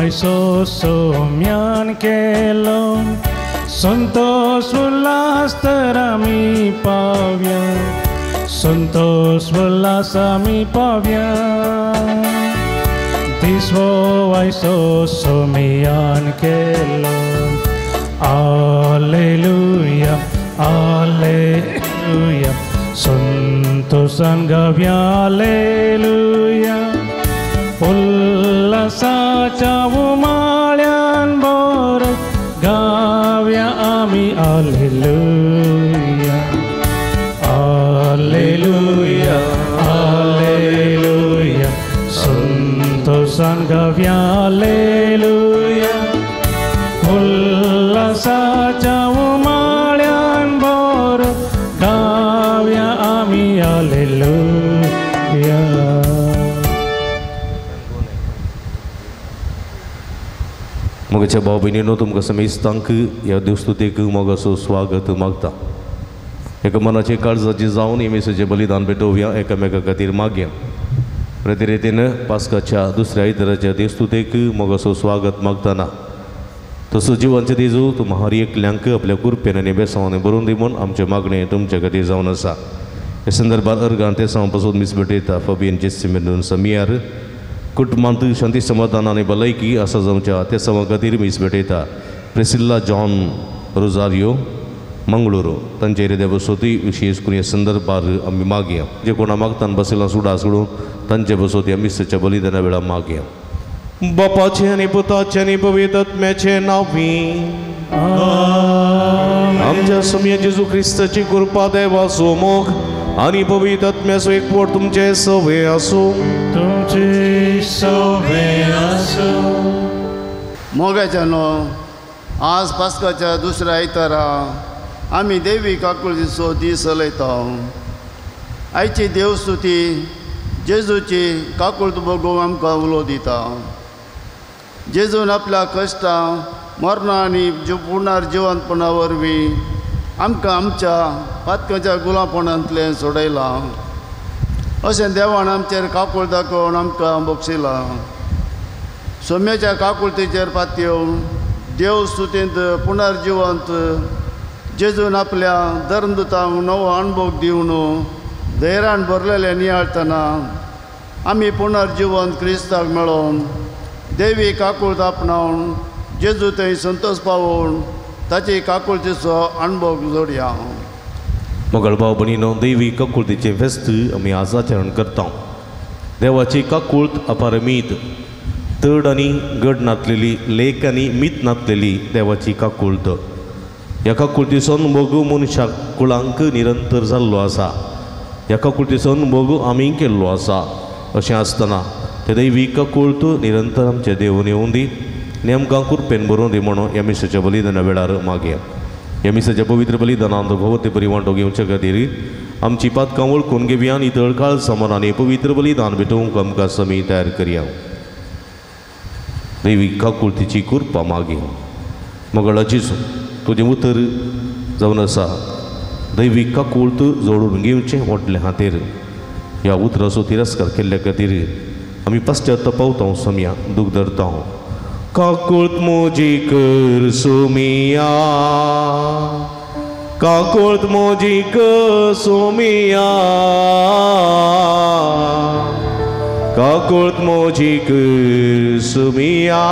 आयसो सोम्यान केलो संतोष उल्हास तर आमी पावया संतोष उल्हास आमी पावया दिसवो आयसो सोम्यान केलो आलेलुया आलेलुया संतोषान गावया आलेलुया उल्हासाच्या उमाळ्यान बोर गावया आमी आलेलुया आलेलुया आलेलुया संतोषान गावया आलेलुया उल्हासाच्या उमाळ्यान बोर गावया आमी आलेलुया. मोगाच्या भाव भयणीनो तुमकां समेस्तांक ह्या देवस्तुतेक मोगाचो स्वागत मागता. एका मनाचे काळजाचे जावन हे मिसाचें बलिदान पेटोवया एकामेका खातीर मागया. प्रतिरेतीन पास्काच्या दुसऱ्या आयताराच्या देवस्तुतेक मोगाचो स्वागत मागतना तसो जिवांचे तेजू तुमकां हर एकल्यांक आपल्या कृपेन आनी बेसांवांनी भरून दी म्हूण आमचें मागणें तुमचे खातीर जावन आसा. ह्या संदर्भार अर्गान तेसांव पासून मीस भेटयता फबियन जेस्सी मेंदून समियार कुटुंबांत शांती समाधान आनी भलायकी आसा जावच्या त्या सवा खातीर मीस भेटयता प्रेसिल्ला जॉन रोजारियो मंगळुरू तांचे हृदय बसोती विशेष करून ह्या संदर्भार आमी मागया. जे कोणा मागतान बसयलां सुडा सोडून तांचे बसोती आमी मिसाच्या बलिदाना वेळार मागया. बापाचें आनी पुताचें आनी पवित्र आत्म्याचें नांवी आमच्या सोम्या जेजू क्रिस्ताची कृपा देवाचो मोग आनी पवित्र आत्म्याचो एकवट तुमचे सवे आसूं. तुमचे सवे आसूं. मोगाच्या न्हू आज पास्काच्या दुसऱ्या आयतारा आमी देवी काकुळतीचो दीस चलयता. आयची देवस्तुती जेजूची काकुळत बघून आमकां उलो दिता. जेजून आपल्या कश्टां मरणां आनी पुनर्जिवंतपणा वरवीं आमकां आमच्या पातकाच्या गुलामपणांतलें सोडयलां. अशें देवान आमचेर काकूळ दाखोवन आमकां बक्षिलां. सोम्याच्या काकुळतीचेर पातयेवन देव स्तुतींत पुनर्जिवंत जेजून आपल्या धर्मदुतांक नवो अणभव दिवन धैर्यान भरलेलें नियाळतना आमी पुनर्जिवंत क्रिस्ताक मेळोवन देवी काकुळत आपणावन जेजू थंय संतोष पावोवन ताची काकुळतीचो अणभव जोडया. मोगाळ भाव भयणीनो देवी काकुळतीचें फेस्त आमी आज आचरण करता. देवाची काकुळत अपारमीत तड आनी गड नातलेली लेख आनी मीत नातलेली देवाची काकुळत. ह्या काकुळतीचो मोग मनशाक कुळांक निरंतर जाल्लो आसा. ह्या काकुळतीचो मोग आमी केल्लो आसा. अशें आसतना ते दैवी काकुळत निरंतर आमचे देवून येवून दी आनी आमकां कृपेन बरोवन दी म्हणून ह्या मिसाच्या बलिदाना वेळार मागया. ह्या मिसाच्या पवित्र बलिदानांत भोवते बरी वांटो घेवचे खातीर आमची पातकां वळखून घेवया आनी तळकाळ सामान आनी पवित्र बलिदान भेटोवंक आमकां समी तयार करया. दैवी काकुळतीची कृपा मागया. मोगाळ जेजू तुजें उतर जावन आसा दैवी काकुळत जोडून घेवचें व्हडले खातीर ह्या उतराचो तिरस्कार केल्ल्या खातीर आमी पश्चाताप पावता सोम्या दूख धरता. काकुळत मोजी कर सोमिया काकुळत मोजी कर सोमिया काकुळत मोजी कर सोमिया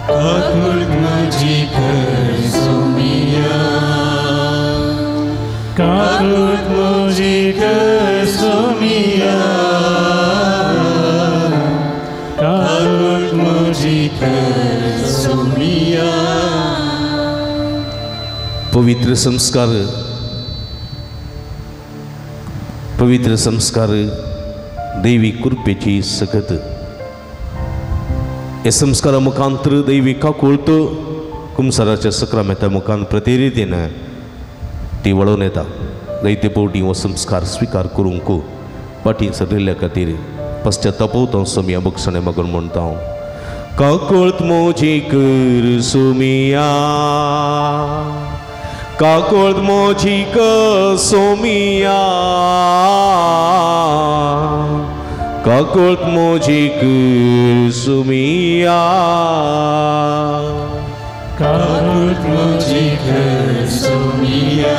काकुळत मोजी कर सोमिया काकुळत मोजी कर सोमिया काकुळत मोजी कर सोमिया. पवित्र संस्कार पवित्र संस्कार दैवी कृपेची सकत. हे संस्कारा मुखांतर दैवी काकुळत कुमसाराच्या सक्रामेता मुखान प्रतिरितीन ती वळोवन येता. जायते फावटी हो संस्कार स्विकार करूंक फाटीं सरिल्ल्या खातीर पश्चातापवता सोमिया बक्षणें मागून म्हणटा हांव काकुळत मोजी कर सोमिया काकुळत मोजी कर सोमिया काकूट म्हजी कर सुमिया, काकूट म्हजी कर सुमिया,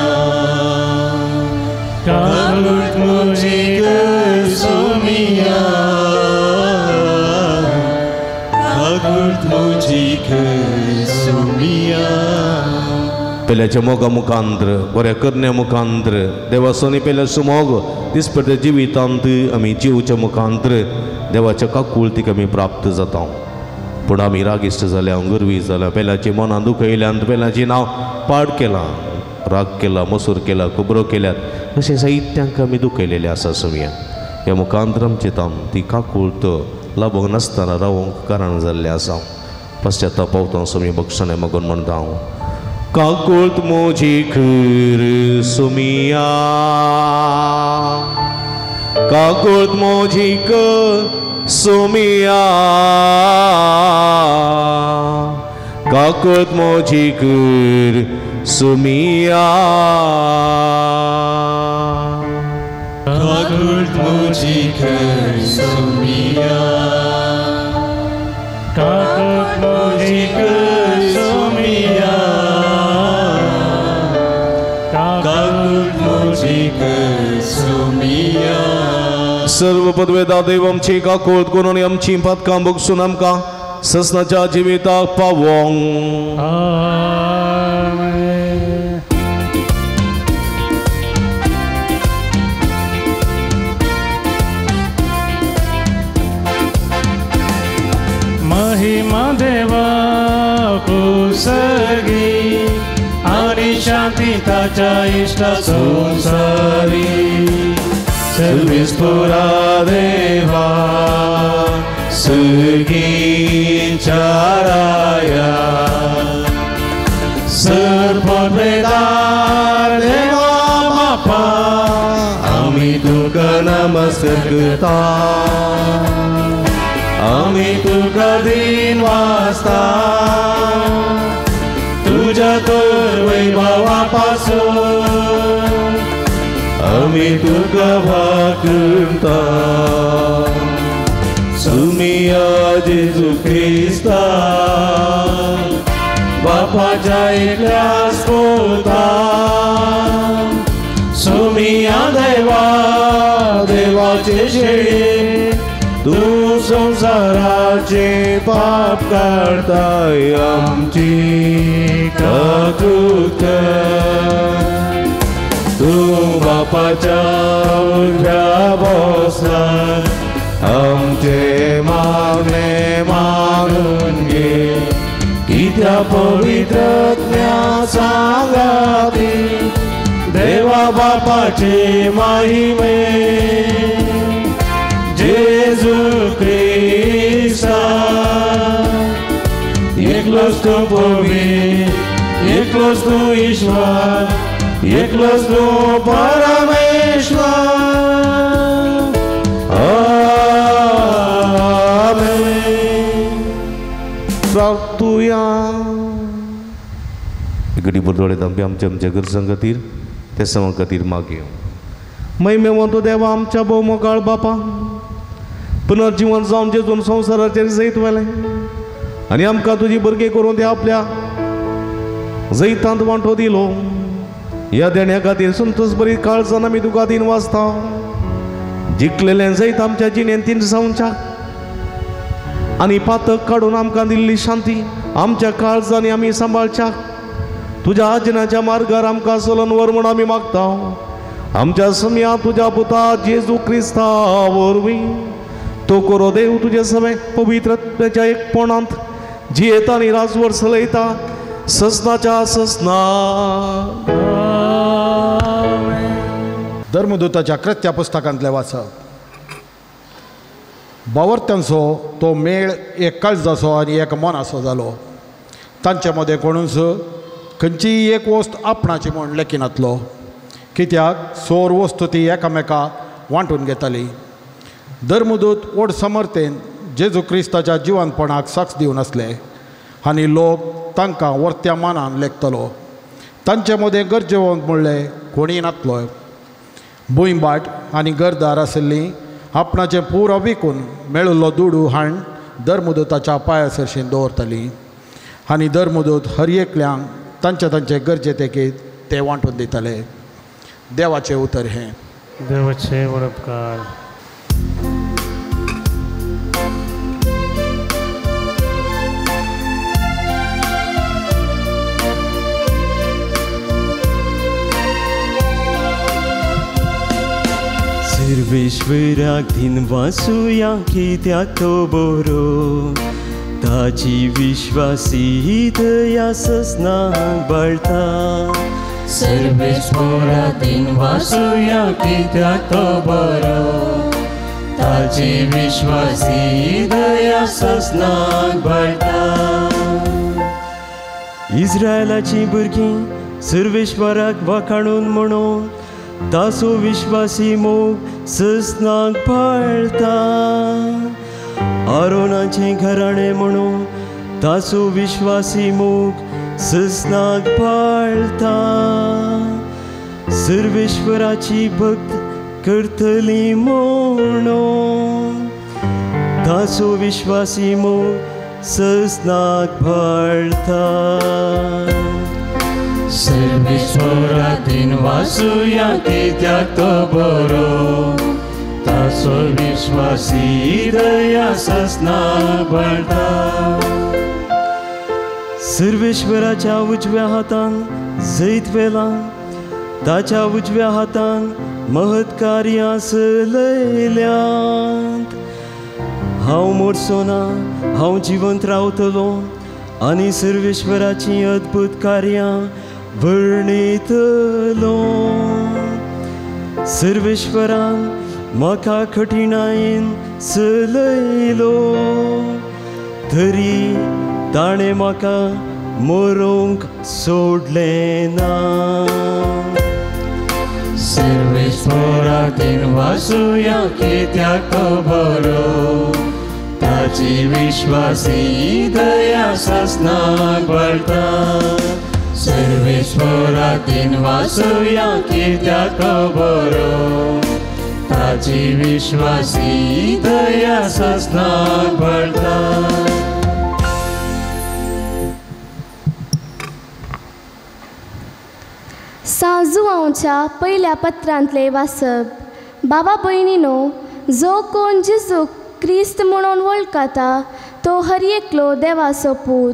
काकूट म्हजी कर सुमिया, काकूट म्हजी कर सुमिया. पेल्याच्या मोगा मुखांत्र बऱ्या करण्या मुखांत्र देवासोनी पेल्याचो मोग दिसपट्या जिवितांत आमी जिवच्या मुखांत्र देवाच्या काकुळतीक आमी प्राप्त जाता. पूण आमी रागिश्ट जाल्या, गर्वी जाल्या, पेल्याची मनां दुखयल्यान, पेल्याची नांव पाड केलां, राग केला, मसूर केला, खबरो केल्यात, अशें साहित्यांक आमी दुखयलेलें आसा सुमया. ह्या मुखांत्र आमचे ताम ती काकुळत लाबोंक नासतना रावोंक कारण जाल्लें आसा. पश्चाताप पावता सुमी बक्षणें मागून म्हणटा हांव, काकूट म्हजी कर सुमिया, काकूट म्हजी कर सुमिया, काकूट म्हजी कर सुमिया, काकूट म्हजी कर सुमिया, काकूट म्हजी कर सुमिया, काकूट म्हजी कर सुमिया. सर्व पदवेदा देव आमची काकूट करून आमची पातकां भोगसून आमकां ससनाच्या जिविताक पावोंक. आमेन. महिमा देवा कुसगी आणि शांती ताच्या इष्टा संसारी. सर्विस पुरा देवा सुगीच्या राया, सर्ववेदार देवा बापा आमी तुका नमस्कार करता, आमी तुका दिन वाजता, तुज्या तर वैभवा पासून आमी तुका भाकता. सुमिया जेजू क्रिस्ता बापाच्या एकल्याच पुता, सुमिया देवा देवाचे शेळये, तूं संवसाराचे पाप काडताय, आमची काकूट कर. तूं बापाच्या उजव्या बसला, आमचे मागणे मागून घे, कित्या पवित्रज्ञा सांगाती देवा बापाचे महिमे. जेजू क्रिस्ता एकलोच तूं पवित्र, एकलोच तूं ईश्वर, एकलोच तूं परमेश्वर. आमेन. प्रार्थुया. गडी बरोडे आमचे आमच्या आमच्या गरजां खातीर ते समा खातीर मागया. महिमेवंतो देवा आमच्या भोवमोगाळ बापा, पुनर्जिवन जावन जेजून संवसाराचेर जैत व्हेलें आनी आमकां तुजी भुरगीं करून ते आपल्या जैतांत वांटो दिलो. ह्या देण्या खातीर संतोष बरी काळजान आमी तुका दिन वाचता. जिखलेलें जैत आमच्या जिणेंत तिनसांवच्या आनी पातक काडून आमकां दिल्ली शांती आमच्या काळजांनी आमी सांबाळच्या. तुज्या आजनाच्या मार्गार आमकां चलोवन व्हर म्हूण आमी मागता. आमच्या समया तुज्या पुता जेजू क्रिस्ता वरवीं तो करो देव तुजे सगळें पवित्रत्वाच्या एकपणांत जियेता आनी राजवट चलयता ससनाच्या ससना. धर्मदूताच्या कृत्या पुस्तकांतलें वाचप. बावर्त्यांचो तो मेळ एक काळजाचो आनी एक मनाचो जालो. तांचे मदें कोणूच खंयचीय एक वस्त आपणाची म्हूण लेखिनातलो, कित्याक सोर वस्तू ती एकामेका वांटून घेताली. धर्मदूत व्हड समर्थेन जेजू क्रिस्ताच्या जिवनपणाक साक्ष दिवन आसले आनी लोक तांकां वर्त्या मानान लेखतलो. तांचे मदें गरजेवंत म्हणलें कोणीय नातलो. भुंयबाट आनी घरदार आशिल्लीं आपणाचें पुरो विकून मेळिल्लो दुडू हाण धर्मदूताच्या पांया सरशीं दवरतालीं आनी धर्मदूत हर एकल्यांक तांचे तांचे गरजे तेकीत ते वांटून दिताले. देवाचें उतर हें. देवाचें उपकार. सर्वेश्वराक दिनवासुया कित्याक तो बरो, ताची विश्वासी दया ससनाक बाळता. सर्वेश्वराक दिनवासुया कित्याक तो बरो, ताची विश्वासी दया ससनाक बाळता. इस्रायलाची भुरगीं सर्वेश्वराक वाखाणून म्हणून ताचो विश्वासी मोग ससनाक पाळता. आरोनाचें घराणें म्हणून ताचो विश्वासी मोग ससनाक पाळता. सर्वेश्वराची भक्त करतली म्हणून ताचो विश्वासी मोग ससनाक पाळता. सर्वेश्वराक दिनवासुया कित्याक तो बरो, ताचो विश्वासी दया ससनाक बाळता. सर्वेश्वराच्या उजव्या हातान जैत वेलां, ताच्या उजव्या हातान महत् कार्यां चलयल्यांत. हांव मोरचो ना, हांव जिवंत रावतलो आनी सर्वेश्वराचीं अद्भुत कार्यां वर्णितलो. सर्वेश्वरान म्हाका कठिणायेन चलयलो, तरी ताणें म्हाका मरोंक सोडलें ना. सर्वेश्वराक दिनवासुया कित्याक तो बरो, ताची विश्वासी दया ससनाक बाळता. सर्वेश्वराक दिनवासुया कित्याक तो बरो, ताची विश्वासी दया ससनाक बाळता. सांजुआंवच्या पयल्या पत्रांतलें वाचप. बाबा भयणीनो, जो कोण जेजू क्रिस्त म्हणून वळखता तो हर एकलो देवाचो पूत.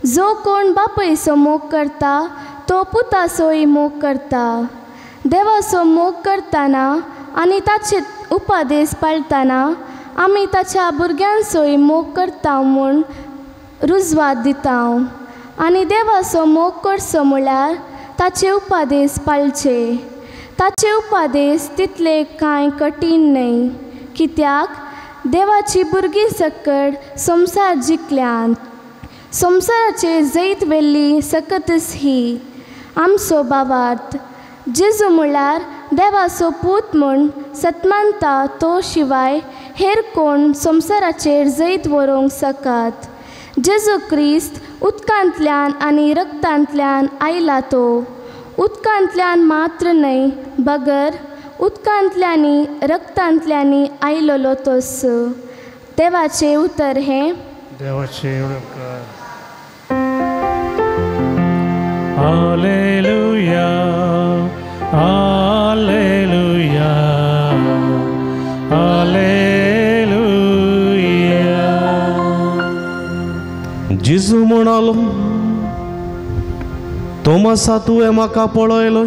जो कोण बापयचो मोग करता तो पुताचोय मोग करता. देवाचो मोग करतना आनी ताचे उपादेश पाळतना आमी ताच्या भुरग्यांचोय मोग करता म्हूण रुजवात दिता. आनी देवाचो मोग करचो म्हळ्यार ताचे उपादेश पाळचे. ताचे उपादेश तितले कांय कठीण न्हय, कित्याक देवाची भुरगीं सकट संवसार जिखल्यांत. संवसाराचेर जैत व्हेल्ली सकतच ही आमचो भावार्थ. जेजू म्हळ्यार देवाचो पूत म्हूण सतमानता तो शिवाय हेर कोण संवसाराचेर जैत व्हरूंक शकत. जेजू क्रिस्त उदकांतल्यान आनी रक्तांतल्यान आयला तो उदकांतल्यान मात्र न्हय, बगर उदकांतल्यानी रक्तांतल्यानी आयलोलो तोस. देवाचें उतर हें. देवाचें उपकार. Hallelujah, hallelujah, hallelujah. जेजू म्हणालो, तोमासा तुवें म्हाका पळयलो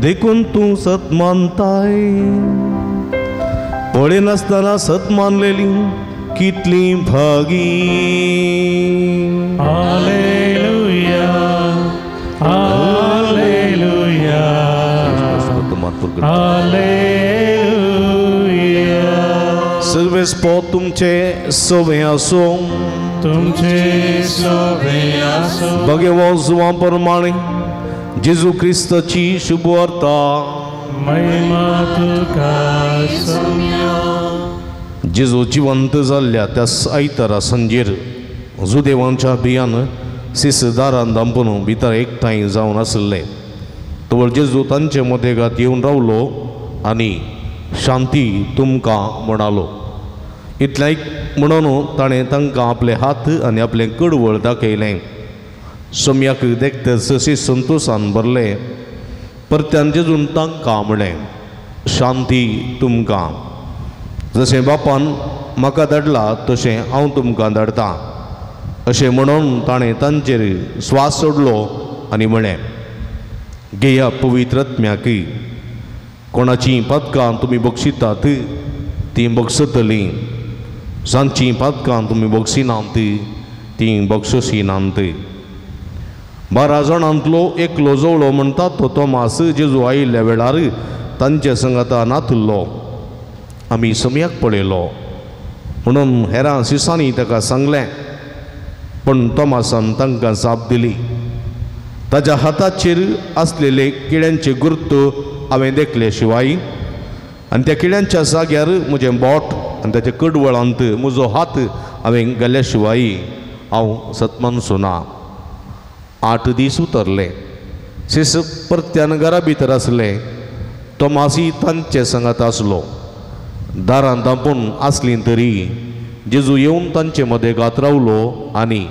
देखून तूं सत मानताय. पळयनासतना सत मानलेली कितली भागी. Hallelujah, hallelujah, hallelujah. सर्वेस्पोर तुमचे सवे आसूं, तुमचे सवे आसूं. भगवो जुवां प्रमाणे जेजू क्रिस्ताची शुभवार्ता. महिमा तुका सोम्या. जेजू जिवंत जाल्ल्या त्या आयतारा सांजेर जुदेवांच्या भियान सिस दारान धांपून भितर एकठांय जावन आशिल्ले. तवळ जेजू तांचे मदेगात येवन रावलो आनी शांती तुमकां म्हणालो. इतलें म्हणून ताणें तांकां आपले हात आनी आपलें कडवळ दाखयलें. सोम्याक देखतच शीस संतोशान भरलें. परत्यान जेजून तांकां म्हणलें, शांती तुमकां. जशें बापान म्हाका धाडला तशें हांव तुमकां धाडटा. अशें म्हणून ताणें तांचेर स्वास सोडलो आनी म्हणलें, घेया पवित्र आत्म्याक. कोणाचीं पातकां तुमी बक्षितात तीं बक्षतलीं, जांचीं पातकां तुमी बक्षिनात तीं बक्षसिनात. 12 जाणांतलो एकलो जवळो म्हणटा तो तोमास जेजू आयिल्ल्या वेळार तांचे संगाता नातलो. आमी सम्याक पळयलो म्हणून हेरां शिसांनी ताका सांगलें, पूण तोमासान तांकां जाप दिली, ताज्या हाताचेर आसलेले किड्यांचे गुर्त हांवें देखले शिवाय आनी त्या किड्यांच्या जाग्यार म्हजें बोट आनी ताच्या कडवळांत म्हजो हात हांवें घाल्या शिवाय हांव सतमानसो ना. 8 दीस उतरले. शिस परत्यान घरा भितर आसले. तोमासी तांचे सांगात आसलो. दारां धांपून आसलीं तरी जेजू येवन तांचे मदें गात रावलो आनी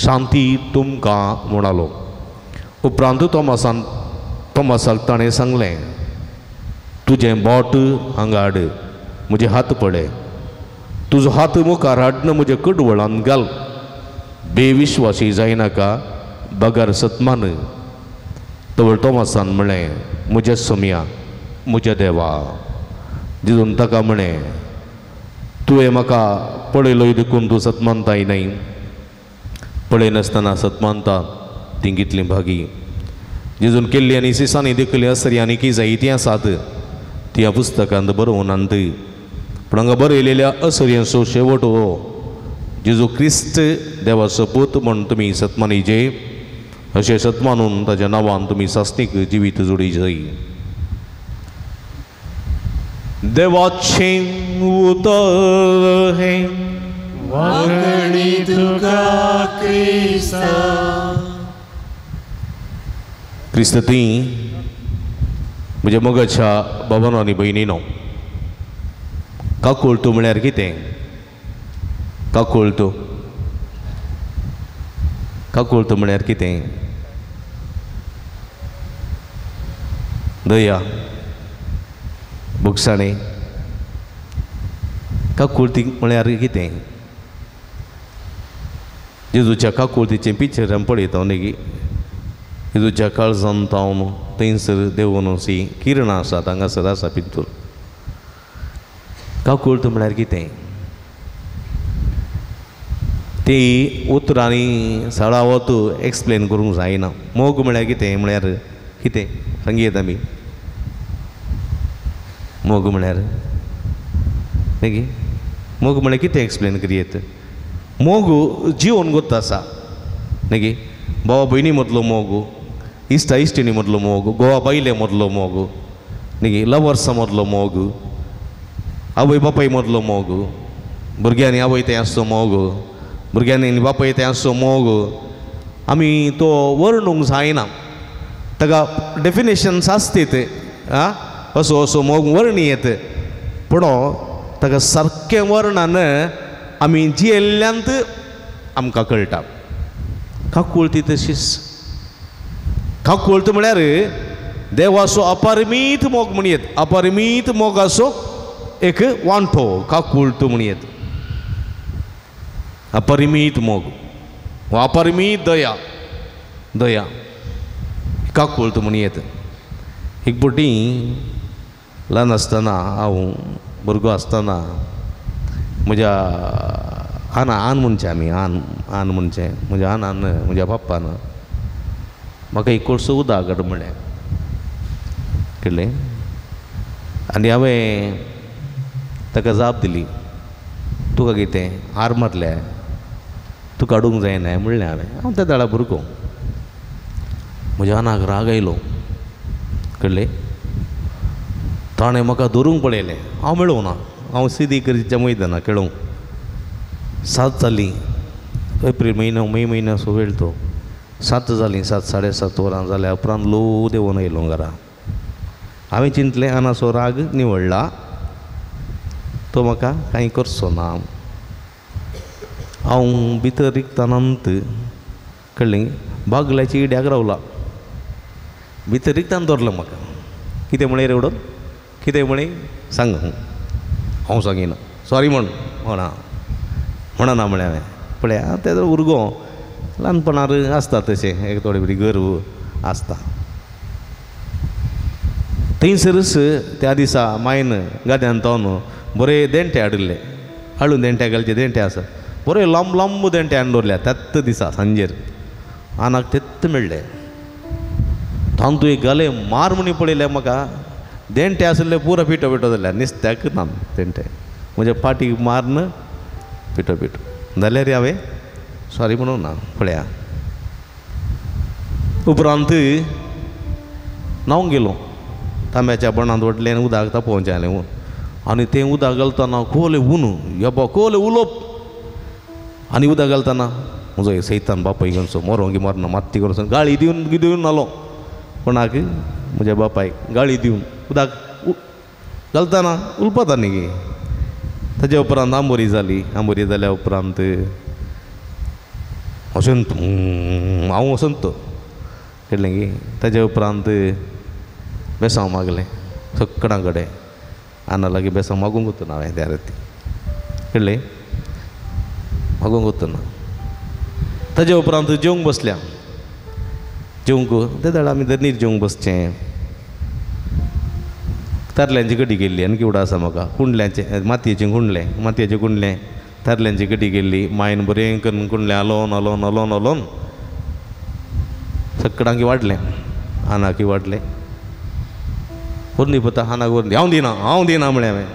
शांती तुमकां म्हणालो. उपरांत तोमासाक ताणें सांगलें, तुजें बोट हांगा हाड, म्हजे हात पळय, तुजो हात मुखार हाडन म्हजे कडवळान घाल. बेविश्वासी जायनाका, बगर सतमान. तवळ तोमासान म्हणलें, म्हज्या सोम्या, म्हज्या देवा. जेजून ताका म्हणलें, तुवें म्हाका पळयलोय देखून तूं सतमानताय न्हय, पळयनासतना सतमानता तीं कितलीं भागी. जेजून केल्ली आनी सिसांनी देखली असरी आनी की जायतीं आसात ती ह्या पुस्तकांत बरोवन आनी पूण हांगा बरयलेल्या असऱ्यांचो शेवट हो जेजू क्रिस्त देवाचो पूत म्हूण तुमी सतमानीचे. अशें सतमानून ताच्या नांवान तुमी सासणीक जिवीत जोडी जाय. देवाचें उतर हें वांगडी तुका क्रिस्ता. क्रिस्त ती म्हज्या मोगाच्या बाबानो आनी भयणीनो, काकुळटो म्हळ्यार कितें? काकुळटो, काकुळटो म्हळ्यार कितें? दया, भोगसाणें. काकुळटी म्हळ्यार कितें? जेजूच्या काकुळटीचें पिक्चर आमी पळयता न्ही. जेजूच्या काळजान तावन थंयसर देवून अशी किरणां आसात, हांगासर आसा पिंतूर. काकुळट म्हळ्यार कितें? ती उतरांनी सळावत एक्सप्लेन करूंक जायना. मोग म्हळ्यार कितें म्हळ्यार कितें सांगयेत आमी? मोग म्हळ्यार न्ही, मोग म्हळ्यार कितें एक्सप्लेन करयेत? मोग जिवन गोत आसा न्ही. भावा भयणी मदलो मोग, इश्टा इश्टिणी मदलो मोग, गोवा बायले मदलो मोग न्ही, लवर्सां मदलो मोग, आवय बापाय मदलो मोग, भुरग्यांनी आवय थंय आसचो मोग, भुरग्यांनी बापाय थंय आसचो मोग. आमी तो वर्णूंक जायना, ताका डेफिनेशन्स आसतीत. आं, असो असो मोग वर्णी येत, पूण ताका सारकें वर्णन आमी जियेल्ल्यांत आमकां कळटा. काकुळटी तशीच. काकुळट म्हळ्यार देवाचो अपरिमीत मोग म्हणयेत, अपरिमीत मोगाचो एक वांटो काकुळट म्हणयेत. अपरिमीत मोग, अपरिमीत दया, दया काकुळट म्हणयेत. एक फावटी ल्हान आसतना, हांव भुरगो आसतना, म्हज्या आना आन म्हणचें आमी, आन आन म्हणचें, म्हज्या आनान म्हज्या बाप्पान म्हाका एक कोळसो उदक हाड म्हणलें, कळ्ळें? आनी हांवें ताका जाप दिली, तुका कितें हार मारल्या, तूं काडूंक जायना म्हणलें हांवें. हांव त्या दाडा भुरगो. म्हज्या आनाक राग आयलो, कळ्ळें? ताणें म्हाका धरूंक पळयलें, हांव मेळूंक ना. हांव सिदी करच्या मैदाना खेळूंक. 7 जालीं, एप्रील म्हयनो, मे म्हयनो असो वेळ तो. 7 जालीं, 7 साडे 7 वरां जाल्या उपरांत ल्हव देंवून आयलो घरा. हांवें चिंतलें आनाचो राग निवडला, तो म्हाका कांय करचो ना. हांव भितर रिगतानांत कळ्ळें बागल्याची इड्याक रावला, भितर रिगतान दवरलो म्हाका. कितें म्हळें रे उडोन, कितें म्हळें सांग, हांव सांगिना सॉरी म्हण म्हणा म्हणना म्हळें हांवें. पळया तेजो भुरगो ल्हानपणार आसता तशें एक थोडे बरी गर्व आसता. थंयसरच त्या दिसा मायन गाद्यान तावन बरे देंटे हाडिल्ले, हाडून देंट्या घालचे देंटे आसा, बरे लांब लांब देंटे हाडून दवरल्या. त्याच दिसा सांजेर आनाक तेत्त मेळ्ळे. तांतू एक घाले मार म्हणी पळयले म्हाका, देंटे आशिल्ले पुरो पिठो पिठो जाल्या निस्त्याक ना देंटे, म्हज्या पाटीक मारून पिठो पिठो जाल्यार हांवें सॉरी म्हणून ना. पळया उपरांत न्हावंक गेलो, तांब्याच्या बणांत वडलें आनी उदक तापोवचें आसलें. आनी तें उदक घालतना खोले ऊन येबा खोले उलोवप, आनी उदक घालतना म्हजो सैतान बापाय घेवचो मरोंक मरना मात्ती करून गाळी दिवन दिवन न्हालो कोणाक, म्हज्या बापायक गाळी दिवन उदक घालतना उलपता न्ही. ताज्या उपरांत आंबोरी जाली, आंबोरी जाल्या उपरांत वसंत हांव वसंत कळ्ळें की. ताज्या उपरांत बेसांव मागलें सगळ्यां कडेन, आना लागीं बेसांव मागूंक वतना हांवें त्या राती कळ्ळें मागूंक वतना. ताज्या उपरांत जेवंक बसल्या, जेवंक ते जाल्यार आमी दनीर जेवंक बसचें. तारल्यांची कडी केल्ली आनी किवडो आसा म्हाका, कुंडल्यांचें मातयेचें कुंडलें, मातयेचें कुंडलें तारल्यांची कडी केल्ली. मायन बरें करून कुंडलें हालोवन हालोवन हालोवन हालोवन सगळ्यांकी वाडलें, आनाकी वाडलें. व्हरनी पुता आनाक व्हरनी, हांव दिना हांव दिना म्हळें हांवें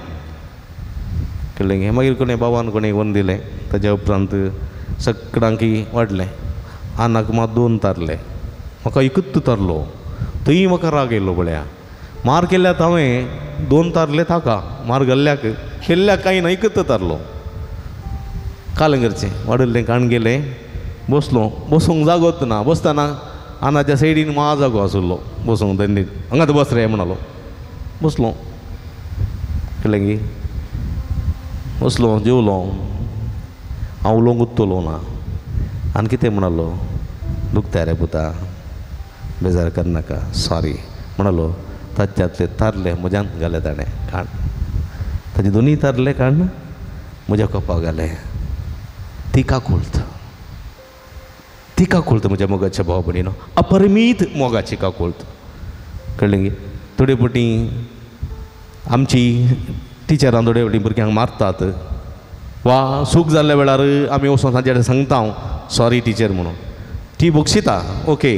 कळ्ळें गे. मागीर कोणें बाबान कोणें व्हरून दिलें. ताज्या उपरांत सगळ्यांकी वाडलें. आनाक मात दोन तारले, म्हाका एकूच तारलो, थंय म्हाका राग येयलो. पळया मार केल्यात हांवें दोन तारले ताका, मार घाल्ल्याक केल्ल्याक कांय ना, एकूच तारलो. कालें करचें वाडिल्लें काण गेलें, बसलो, बसूंक जागोच ना. बसतना आनाच्या सायडीन मा जागो आशिल्लो बसूंक, दंडीत हांगाच बस रे म्हणालो, बसलो कळ्ळें गी. बसलो जेवलो, हांव उलोवंक उत्तलो ना. आनी कितें म्हणालो, दुखता रे पुता बेजार करनाका सॉरी म्हणालो. ताच्यातले तारले म्हज्यान घाले ताणें काण, ताजे दोनूय तारले काण म्हज्या कोपाक घाले. ती काकुळत, ती काकुळत म्हज्या मोगाच्या भाव भयणीनो, अपरिमीत मोगाची काकुळत कळ्ळें गी. थोडे फावटी आमची टिचरां थोडे फावटी भुरग्यांक मारतात वा सूख जाल्ल्या वेळार आमी वचोन तांचे कडेन सांगता हांव सॉरी टिचर म्हणून, ती बक्षिता ओके.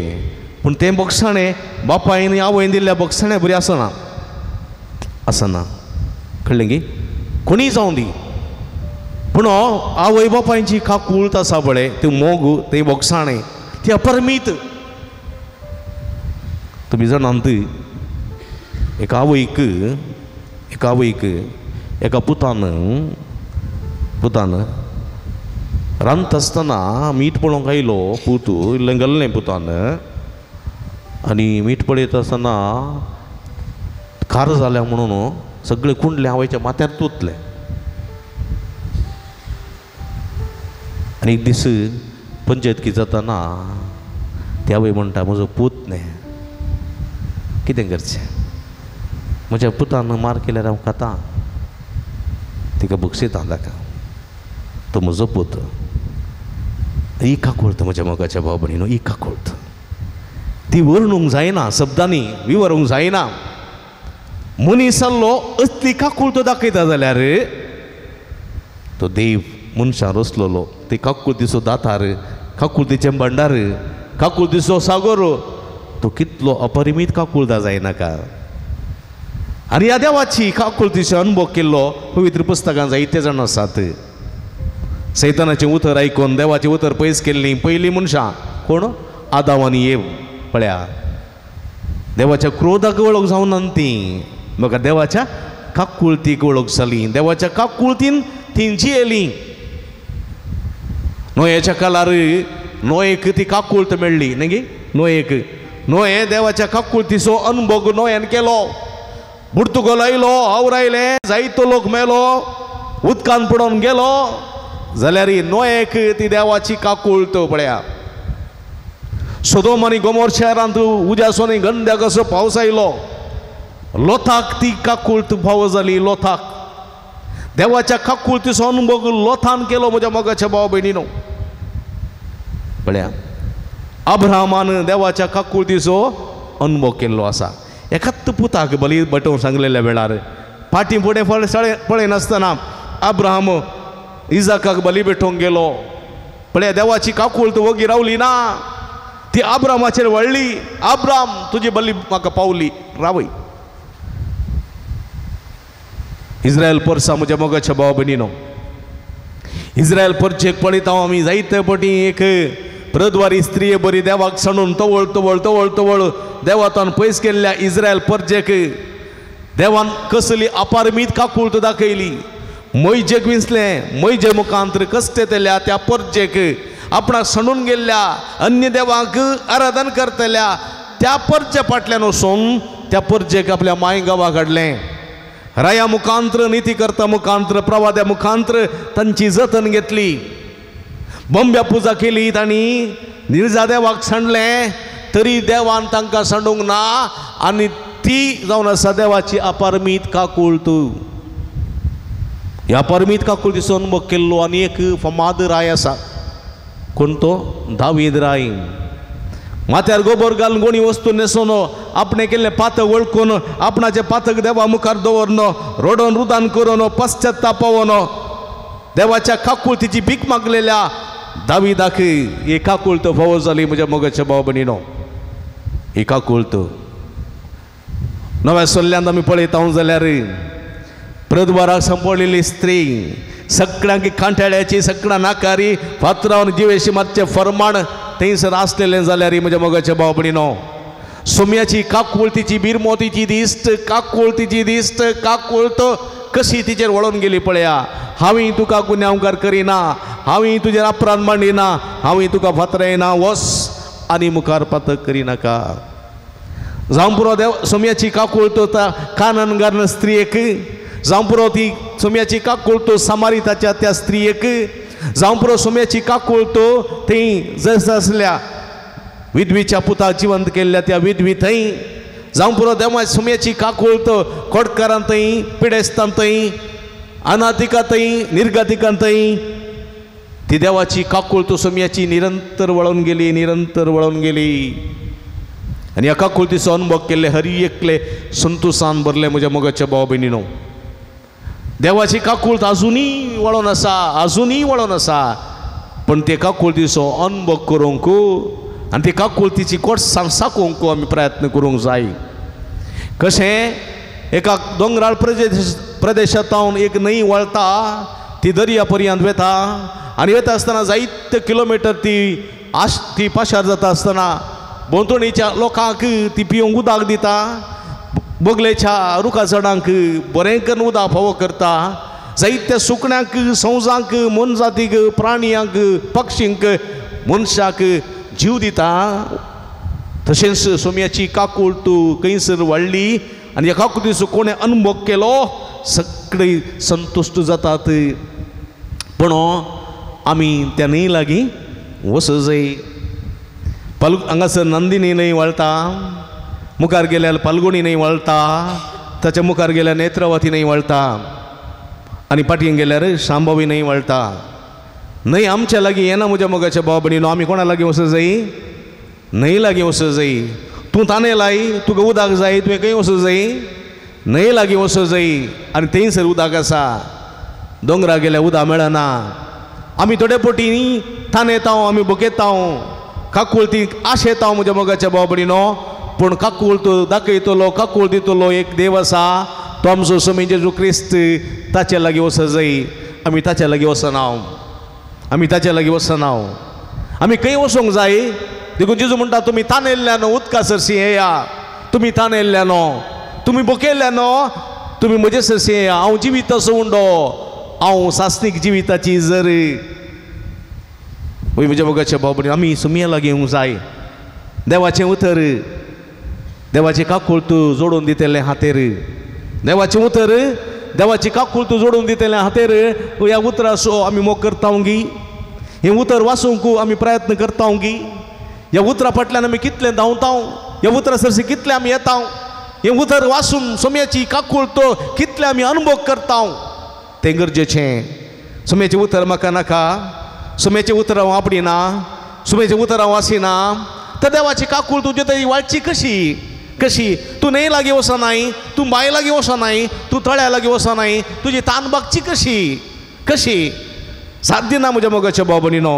पूण तें बक्षाणें बापायन आवयन दिल्ल्या बक्षाणें बरी आसना, आसना कळ्ळें गी. कोणीय जावं दी, पूण आवय बापायची काकूळत आसा पळय, ती मोग, ती बक्षाणें, ती अपरमीत. तुमी जाणात एका आवयक, एका आवयक एका पुतान, पुतान रांदता आसतना मीठ पळोवंक आयलो पूत, इल्लें घाल्लें पुतान, आनी मीठ पळयता आसतना खार जाल्या म्हणून सगळें कुंडलें आवयच्या माथ्यार तोतलें. आनी एक दीस पंचायतकी जाताना ती आवय म्हणटा म्हजो पूत न्ही, कितें करचें, म्हज्या पुतान मार केल्यार हांव खाता, तिका बक्षिता ताका, तो म्हजो पूत. ही काकुळत म्हज्या मोगाच्या भाव भयणीनो, ही काकुळत ती वर्णूंक जायना, शब्दांनी विवरूंक जायना. मनीस जाल्लो असली काकुळत दाखयता जाल्यार तो देव मनशान रचलोलो, ती काकुळतीचो दातार, काकुळतीचें भांडार, काकुळतीचो सागोर, तो कितलो अपरिमीत काकुळता जायनाका. आनी ह्या देवाची काकुळतीचो अनुभव केल्लो पवित्र पुस्तकां जायते जाण आसात. सैतानाचें उतर आयकून देवाचें उतर पयस केल्लीं पयलीं मनशां कोण, आदाव आनी एव. पळया देवाच्या क्रोधाक वळख जावना ती, म्हाका देवाच्या काकुळतीक वळख जाली, देवाच्या काकुळतीन ती जियेली. नोयेच्या काळार नोयेक ती काकुळत मेळ्ळी न्ही गी, नोयेक, नोये देवाच्या काकुळतीचो अनुभव नोयेन केलो. पुर्तुगोल आयलो, आवर आयलें, जायतो लोक मेलो, उदकान पडोवन गेलो, जाल्यार नोयेक ती देवाची काकूळट पळया. सोदोम आनी गोमोर शहरांत उज्याचो आनी गंद्याक असो पावस आयलो, लोथाक ती काकूळट फावो जाली. लोथाक देवाच्या काकुळटीचो अनुभव लोथान केलो म्हज्या मोगाच्या भाव भयणीनो. पळया अब्राहमान देवाच्या काकुळटीचो अनुभव केल्लो आसा. एकाच पुताक बली बटोवंक सांगलेल्या वेळार फाटीं फुडें पळयनासतना अब्राहम इजाकाक बली भेटोवंक गेलो. पळया देवाची काकूळट वगी रावली ना, ती अब्राहमाचेर वळ्ळी. अब्राहम तुजी बली म्हाका पावली, रावय. इस्रायल परसा म्हज्या मोगाच्या भाव भयणीनो, इस्रायल परचेक पळयता आमी जायते पटी एक प्रद्वारी स्त्रिये बरी देवाक सणून तवळ तवळ तवळ तवळ देवातान पयस केल्ल्या इस्रायल परजेक देवान कसली अपारमीत काकूळट दाखयली. मैजेक विंचलें, मैजे मुखांतर कश्ट येतल्या त्या परजेक आपणाक सणून गेल्ल्या अन्य देवाक आराधन करतल्या त्या परजे फाटल्यान वचून त्या परजेक आपल्या माय गांवाक हाडलें. राया मुखांत्र, नितीकर्ता मुखांत्र, प्रवाद्या मुखांत्र तांची जतन घेतली. बंब्या पुजा केली, तांणी निर्जा देवाक सांडलें, तरी देवान तांकां सांडूंक ना. आनी ती जावन आसा देवाची अपारमीत काकूळट. ह्या अपारमीत काकूळटीचो अनुभव केल्लो आनी एक फामाद राय आसा, कोण तो? दावीद राय. माथ्यार गोबर घालून गोणी वस्तू न्हेसून आपणें केल्लें पातक वळखून आपणाचें पातक देवा मुखार दवरन रडोन रुदान करून पश्चातापावन देवाच्या काकुळटीची भीक मागलेल्या दावीदाक ही काकूळट फावो जाली म्हज्या मोगाच्या भाव भयणीनो. ही काकूळट नव्या सल्ल्यांत आमी पळयता जाल्यार प्रद्वाराक सांपडलेली स्त्री सगळ्यांक कांठाळ्याची, सगळ्या नाकारी फातरावन जिवेशी मातचें फरमाण थंयसर आसलेलें जाल्यार म्हज्या मोगाच्या भाव भयणीनो, सोम्याची काकुळटीची बिरमोतीची दिश्ट, काकुळटीची दिश्ट, काकूळट कशी तिचेर वळोन गेली पळया. हांवें तुका गुन्यांवकार करिना, हांवें तुजेर अपराध मांडिना, हांवें तुका फातरायना, वस आनी मुखार पातक करिनाका. जावं पुरो देव सोम्याची काकूळट कानन गार्न स्त्रियेक, जावं पुरो ती सोम्याची काकूळट सामारिताच्या त्या स्त्रियेक, जावं पुरो सोम्याची काकूळट थंय जस आसल्या विधवीच्या पुताक जिवंत केल्ल्या त्या विधवी थंय, जावं पुरो देवा सोम्याची काकूळट कोटकारां थंय, पिडेस्तां थंय, अनाथिका थंय, निर्गतिकां थंय, ती देवाची काकूळट सोम्याची निरंतर वळोवन गेली, निरंतर वळोवन गेली. आनी ह्या काकुळटीचो अनुभव केल्ले हरी एकले संतोसान भरले म्हज्या मोगाच्या भाव भयणीनो. देवाची काकूळट आजुनूय वळोन आसा, आजुनूय वळोन आसा, पूण ते काकुळटीचो अनुभव करूंक आनी ते काकुळटीची कोटसाण साकोवंक आमी प्रयत्न करूंक जाय. कशें एका दोंगराळ प्रदेशांत एक न्हंय वळटा, ती दर्या पर्यंत वता आनी वता आसतना जायते किलोमिटर ती पाशार जाता आसतना भोंवतणीच्या लोकांक ती पिवंक उदक दिता, बगलेच्या रुखा झाडांक बरें करून उदक फावो करता, जायत्या सुकण्यांक, संवजांक, मोनजातीक, प्राणयांक, पक्षींक, मनशाक जीव दिता. तशेंच सोम्याची काकूळट खंयसर वाडली आनी ह्या काकुळटीचो कोणें अनुभव केलो सगळे संतुश्ट जातात. पूण आमी त्या न्हंय लागीं वचूंक जाय. हांगासर नंदिनी न्हंय वळटा, मुखार गेल्यार पालगुणी न्हंय वळटा, ताच्या मुखार गेल्यार नेत्रावती न्हंय वळटा आनी फाटीं गेल्यार शांभवी न्हंय वळटा. न्हंय आमच्या लागीं येना म्हज्या मोगाच्या भाव भयणीनो. आमी कोणा लागीं वचूंक जाय? न्हंय लागीं वचूंक जाय. तूं ताणें लाय, तुका उदक जाय, तुवें खंय वचूंक जाय? न्हंय लागीं वचूंक जाय. आनी थंयसर उदक आसा. दोंगरा गेल्यार उदक मेळना. आमी थोडे पटी ताणेताव, आमी भुकेताव, काकुळटी आशेताव म्हज्या मोगाच्या भाव भयणीनो. पूण काकूळट दाखयतलो, काकूळ दितलो एक देव आसा, तो आमचो स्वामी जेजू क्रिस्त. ताचे लागीं वचूंक जाय. आमी ताच्या लागीं वचना, आमी ताच्या लागीं वचना. आमी खंय वचूंक जाय? देखून जेजू म्हणटा, तुमी तानेल्ल्यानो उदका सरशी येया, तुमी तानेल्ल्यानो, तुमी भुकेल्ल्यानो, तुमी म्हजे सरशी येया. हांव जिविताचो उंडो, हांव सासणीक जिविताची जर. म्हज्या मोगाच्या भाव भयणीनो, आमी सुमया लागीं येवंक जाय. देवाचें उतर, देवाचें काकूळट जोडून दितलें हातेर. देवाचें उतर देवाची काकूळ तूं जोडून दितलें हातेर ह्या उतराचो आमी मोग करता गी? हें उतर वाचूंक आमी प्रयत्न करता गी? ह्या उतरा फाटल्यान आमी कितलें धांवता? ह्या उतरा सरशी कितलें आमी येता? हें उतर वाचून सोम्याची काकूळ तो कितलें आमी अनुभव करता? तें गरजेचें. सोम्याचें उतर म्हाका नाका, सोम्याचें उतर हांव आपडिना, सोम्याचें उतर हांव वाचिना, तर देवाची काकूळ तुजे तरी वाळची कशी? कशी? तूं न्हंय लागीं वचनाय, तूं बांय लागीं वचनाय, तूं तळ्या लागीं वचनाय, तुजी तान भागची कशी? कशी? साथ दिना म्हज्या मोगाच्या भाव भयणीनो.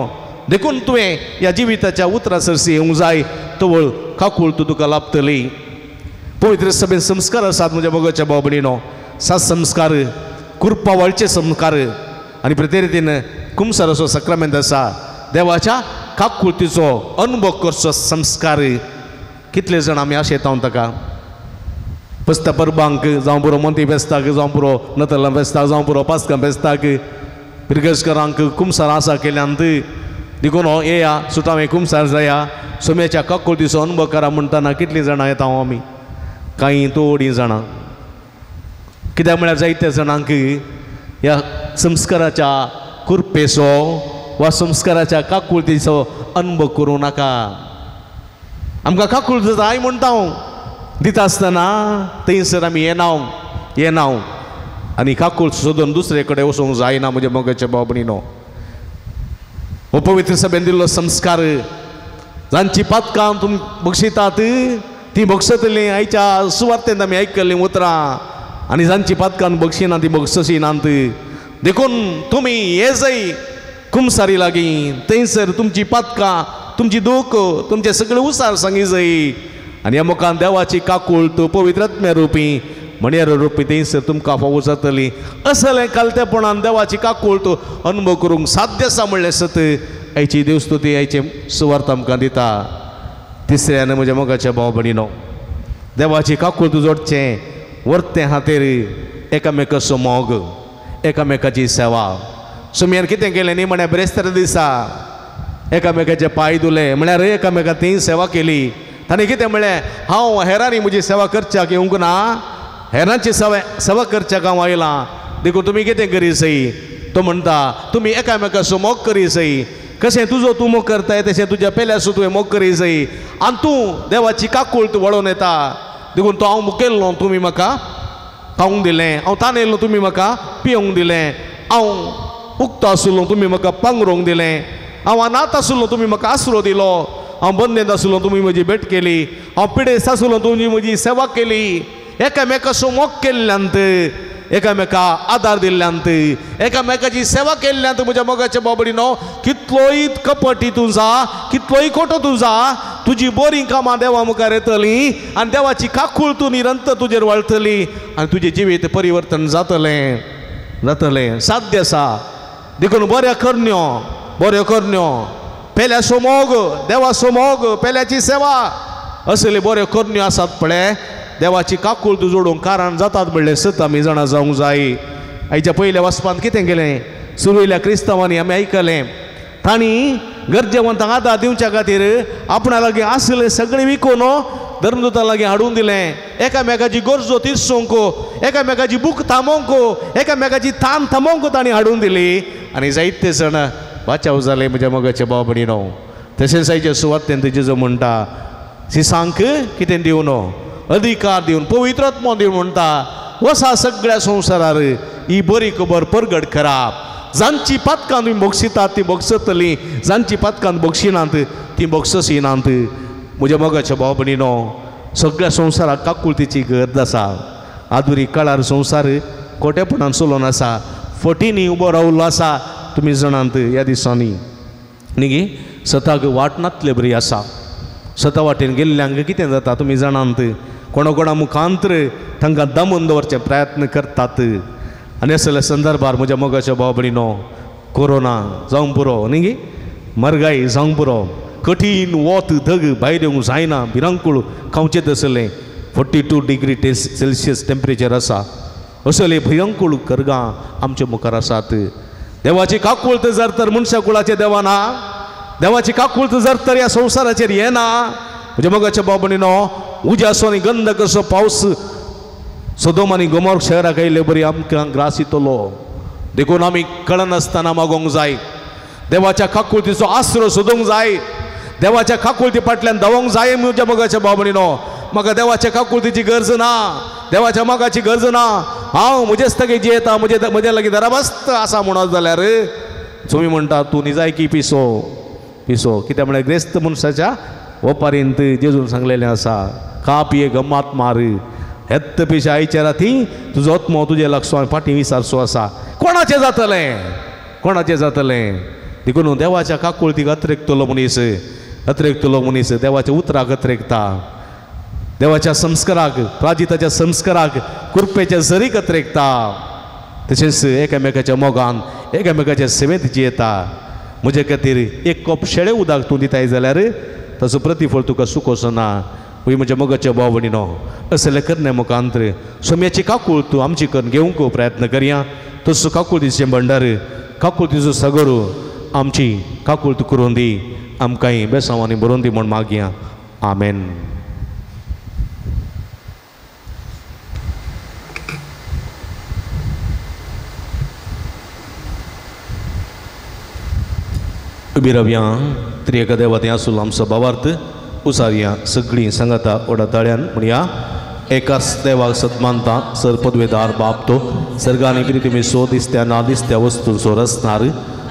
देखून तुवें ह्या जिविताच्या उतरा सरशी येवंक जाय, तवळ काकूळ तूं तुका लाभतली. पवित्र सभेन संस्कार आसात म्हज्या मोगाच्या भाव भयणीनो. सात संस्कार, कुरपा वळचे संस्कार आनी प्रते रितीन कुमसाराचो सक्रामेंत आसा. देवाच्या काकुळतीचो अनुभव करचो संस्कार. कितले जाण आमी आशेता ताका पस्ता परबांक जावं पुरो, मोंती फेस्ताक जावं पुरो, नतलां फेस्ताक जावं पुरो, पास्कां फेस्ताक, पिरगस्करांक कुमसार आसा केल्यांत. देखून हो येया सुटावे कुमसार जाया, सोम्याच्या काकुळतीचो अनुभव करा म्हणटना कितलीं जाणां येता आमी? कांय थोडीं जाणां. कित्याक म्हळ्यार जायत्या जाणांक ह्या संस्काराच्या कुरपेचो वा संस्काराच्या काकुळतीचो अनुभव करूं नाका. आमकां काकूळ जाय म्हणटा हांव दिता आसतना थंयसर आमी येना येना आनी काकूळ सोदून दुसरे कडेन वचूंक जायना म्हज्या मोगाच्या भाव भयणीनो. हो पवित्र सभेन दिल्लो संस्कार, जांची पातकां तुमी बक्षितात ती बक्षतलीं. आयच्या सुवार्तेंत आमी आयकल्लीं उतरां. आनी जांची पातकां बक्षिना ती बक्षसिनात. देखून तुमी ये जाय कुमसारी लागीं, थंयसर तुमची पातकां, तुमची दूख, तुमचे सगळे उसार सांगी जाय आनी ह्या मुखान देवाची काकूळ तूं पवित्र आत्म्या रुपी म्हणयार रुपी थंयसर तुमकां फावो जातली. असलें कालतेपणान देवाची काकूळ तूं अनुभव करूंक साध्य आसा म्हणलें सत आयची देवस्तुती, आयचे सुवार्थ आमकां दिता. तिसऱ्यान म्हज्या मोगाच्या भाव भयणीनो, देवाची काकूळ तूं जोडचें वर्तें हातेर एकामेकाचो मोग, एकामेकाची सेवा. सुमयान कितें केलें न्ही म्हळ्यार ब्रेस्तारा दिसा एकामेकाचे पांय धुले, म्हळ्यार एकामेका ती सेवा केली. ताणें कितें म्हळें, हांव हेरांनी म्हजी सेवा करच्याक येवंक ना, हेरांची सेवा करच्याक हांव आयलां. देखून तुमी कितें करी सई? तो म्हणटा तुमी एकामेकाचो मोग करी सई. कशें तुजो तूं मोग करताय तशें तुज्या पेल्याचो तुवें मोग करी सई. आनी तूं देवाची काकूळ तूं वळोवन येता. देखून तो हांव मुखेल्लो, तुमी म्हाका खावंक दिलें, हांव तानेल्लो, तुमी म्हाका पिवंक दिलें, हांव उक्तो आशिल्लो, तुमी म्हाका पांगरूंक दिलें, हांव अनाथ आशिल्लो, तुमी म्हाका आसरो दिलो, हांव बंदेंत आशिल्लो, तुमी म्हजी भेट केली, हांव पिडेस्त आशिल्लो, तुमी म्हजी सेवा केली. एकामेकाचो मोग केल्ल्यांत, एकामेका आदार दिल्ल्यांत, एकामेकाची सेवा केल्ल्यांत म्हज्या मोगाच्या भाव भयणीनो, कितलोय कपटी तूं जा, कितलोय खोटो तूं जा, तुजी बरीं कामां देवा मुखार येतलीं आनी देवाची काकूळ तूं निरंतर तुजेर वळटली आनी तुजें जिवीत परिवर्तन जातलें जातलें. साध्य आसा. देखून बऱ्यो करण्यो, बऱ्यो करण्यो, पेल्याचो मोग, देवाचो मोग, पेल्याची सेवा, असले बऱ्यो करण्यो आसात पळय देवाची काकूळ तूं जोडूंक कारण जातात म्हणलें सत आमी जाणा जावंक जाय. आयच्या पयल्या वाचपांत कितें केलें? सुरवेल्या क्रिस्तांवांनी आमी आयकलें, तांणी गरजेवंतांक आदार दिवच्या खातीर आपणा लागीं आसलें सगळें विकून धर्मदूता लागीं हाडून दिलें. एकामेकाची गरजो तिरसूंक, एकामेकाची भूक थांबोवंक, एकामेकाची तान थांबोवंक तांणी हाडून दिली आनी जायते जाण वाचाव जाले म्हज्या मोगाच्या भाव भयणीनो. तशेंच आयच्या सुवातेन जेजू म्हणटा सिसांक कितें दिवन, अधिकार दिवन, पवित्र आत्मो दिवन म्हणटा वसा सगळ्या संवसारार ही बरी खबर परगट करा. जांची पातकां तुमी बक्षितात ती बक्षतलीं, जांची पातकां बक्षिनात ती बक्षसिनात. म्हज्या मोगाच्या भाव भयणीनो, सगळ्या संवसाराक काकुळतीची गरज आसा. आधुनीक काळार संवसार खोटेपणान चलोवन आसा, फटींनी उबो रावल्लो आसा. तुमी जाणात ह्या दिसांनी न्ही गे सताक वाट नातले बरी आसा. सता वाटेन गेल्ल्यांक कितें जाता तुमी जाणात. कोणा कोणा मुखांतर तांकां दमून दवरचे प्रयत्न करतात. आनी असल्या संदर्भार म्हज्या मोगाच्या भाव भयणीनो, कोरोना जावंक पुरो न्ही गे, मरगाय जावंक पुरो, कठीण वत धग भायर येवंक जायना, भिरांकूळ खावचें तसलें 42 डिग्री सेल्सियस टेम्परेचर आसा. असले भयंकूळ करगां आमच्या मुखार आसात. देवाची काकूळत जर तर मनशा कुळाचे देवा ना, देवाची काकूळत जर तर ह्या संवसाराचेर येना. म्हज्या मोगाच्या भाव भयणीनो, उज्याचो आनी गंधकाचो पावस सोदोम आनी गोमोर शहराक आयिल्ले बरी आमकां ग्रास येतलो. देखून आमी कळनासतना मागोंक जाय, देवाच्या काकुळतीचो आसरो सोदूंक जाय, देवाच्या काकुळती फाटल्यान धांवोंक जाय. म्हज्या मोगाच्या भाव भयणीनो, म्हाका देवाच्या काकुळतीची गरज ना, देवाच्या मोगाची गरज ना. हांव म्हजेच तगे जियेता, म्हज्या लागीं दराबस्त आसा म्हणत जाल्यार तुमी म्हणटा तूं निजायकी पिसो पिसो. कित्याक म्हळ्यार ग्रेस्त मनशाच्या ओपारींत जेजून सांगलेलें आसा, खा पिये गम्मात मार, हेत्त पिशे आयच्या राती तुजो आत्मो तुजे लागसो आनी फाटीं विसारसो आसा. कोणाचें जातलें, कोणाचें जातलें? देखून देवाच्या काकुळतीक अत्रेकतलो मनीस, अत्रेकतलो मनीस देवाच्या उतराक अत्रेकता, देवाच्या संस्काराक, प्राजिताच्या संस्काराक, कृपेच्या झरीक अत्रेकता. तशेंच एकामेकाच्या मोगान एकामेकाच्या सेवेंत जियेता. म्हजे खातीर एक कप शेळे उदक तूं दिताय जाल्यार ताचो प्रतिफळ तुका सुकोसो ना. वय म्हज्या मोगाच्या भाव भयणीनो, असले करणे मुखांतर सोम्याची काकूळ तूं आमची करून घेवंक प्रयत्न करया. तसो काकुळतीचें भंडार, काकुळतीचो सागर आमची काकूळ करून दी, आमकांय बेसांवांनी बरोवन दी म्हूण मागया. आमेन. उबी रावया. त्रिएका देवा थंय आसून आमचो भावार्थ उसारया. सगळीं सांगाता व्हडा ताळ्यान म्हणया. एकाच देवाक सत मानता, सर पदवेदार बाप तो सर्गानी प्रिथ्वी सो दिसत्या ना दिसत्या वस्तूंचो रचणार,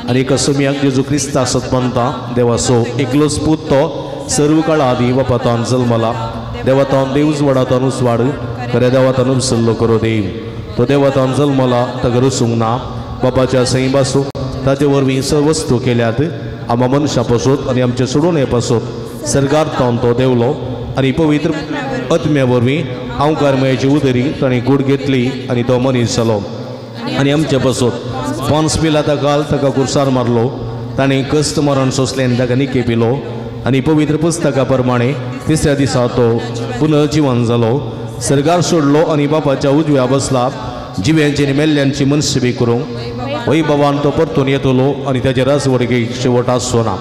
आनी एका सोम्याक जेजू क्रिस्ता सत मानता, देवाचो एकलोच पूत तो सर्व काळा आदी बापातान जल्मला, देवातान देव उजवाडातान उजवाड, खऱ्या देवातान उपसल्लो करो देव. तो देवातान जल्मला, ताका रसूंक ना, बापाच्या सैं बासू ताचे वरवीं सर्व वस्तू केल्यात. आमा मनशां पासत आनी आमचे सोडून पासत सर्गार तावन तो देवलो आनी पवित्र आत्म्या वरवीं अंकारमयाची उदरी ताणें गूड घेतली आनी तो मनीस जालो आनी आमचे पासत पॉन्स पिलाता काल ताका कुर्सार मारलो, ताणें कश्ट मरण सोंसलें आनी ताका निके पिलो आनी पवित्र पुस्तका प्रमाणे तिसऱ्या दिसा तो पुनर्जिवन जालो, सर्गार सोडलो आनी बापाच्या उजव्या बसला, जिव्यांची आनी मेल्ल्यांची मनसेवी करूंक वैभवान तो परतून येतलो आनी ताचे राजवडकेक शेवट आसचो ना.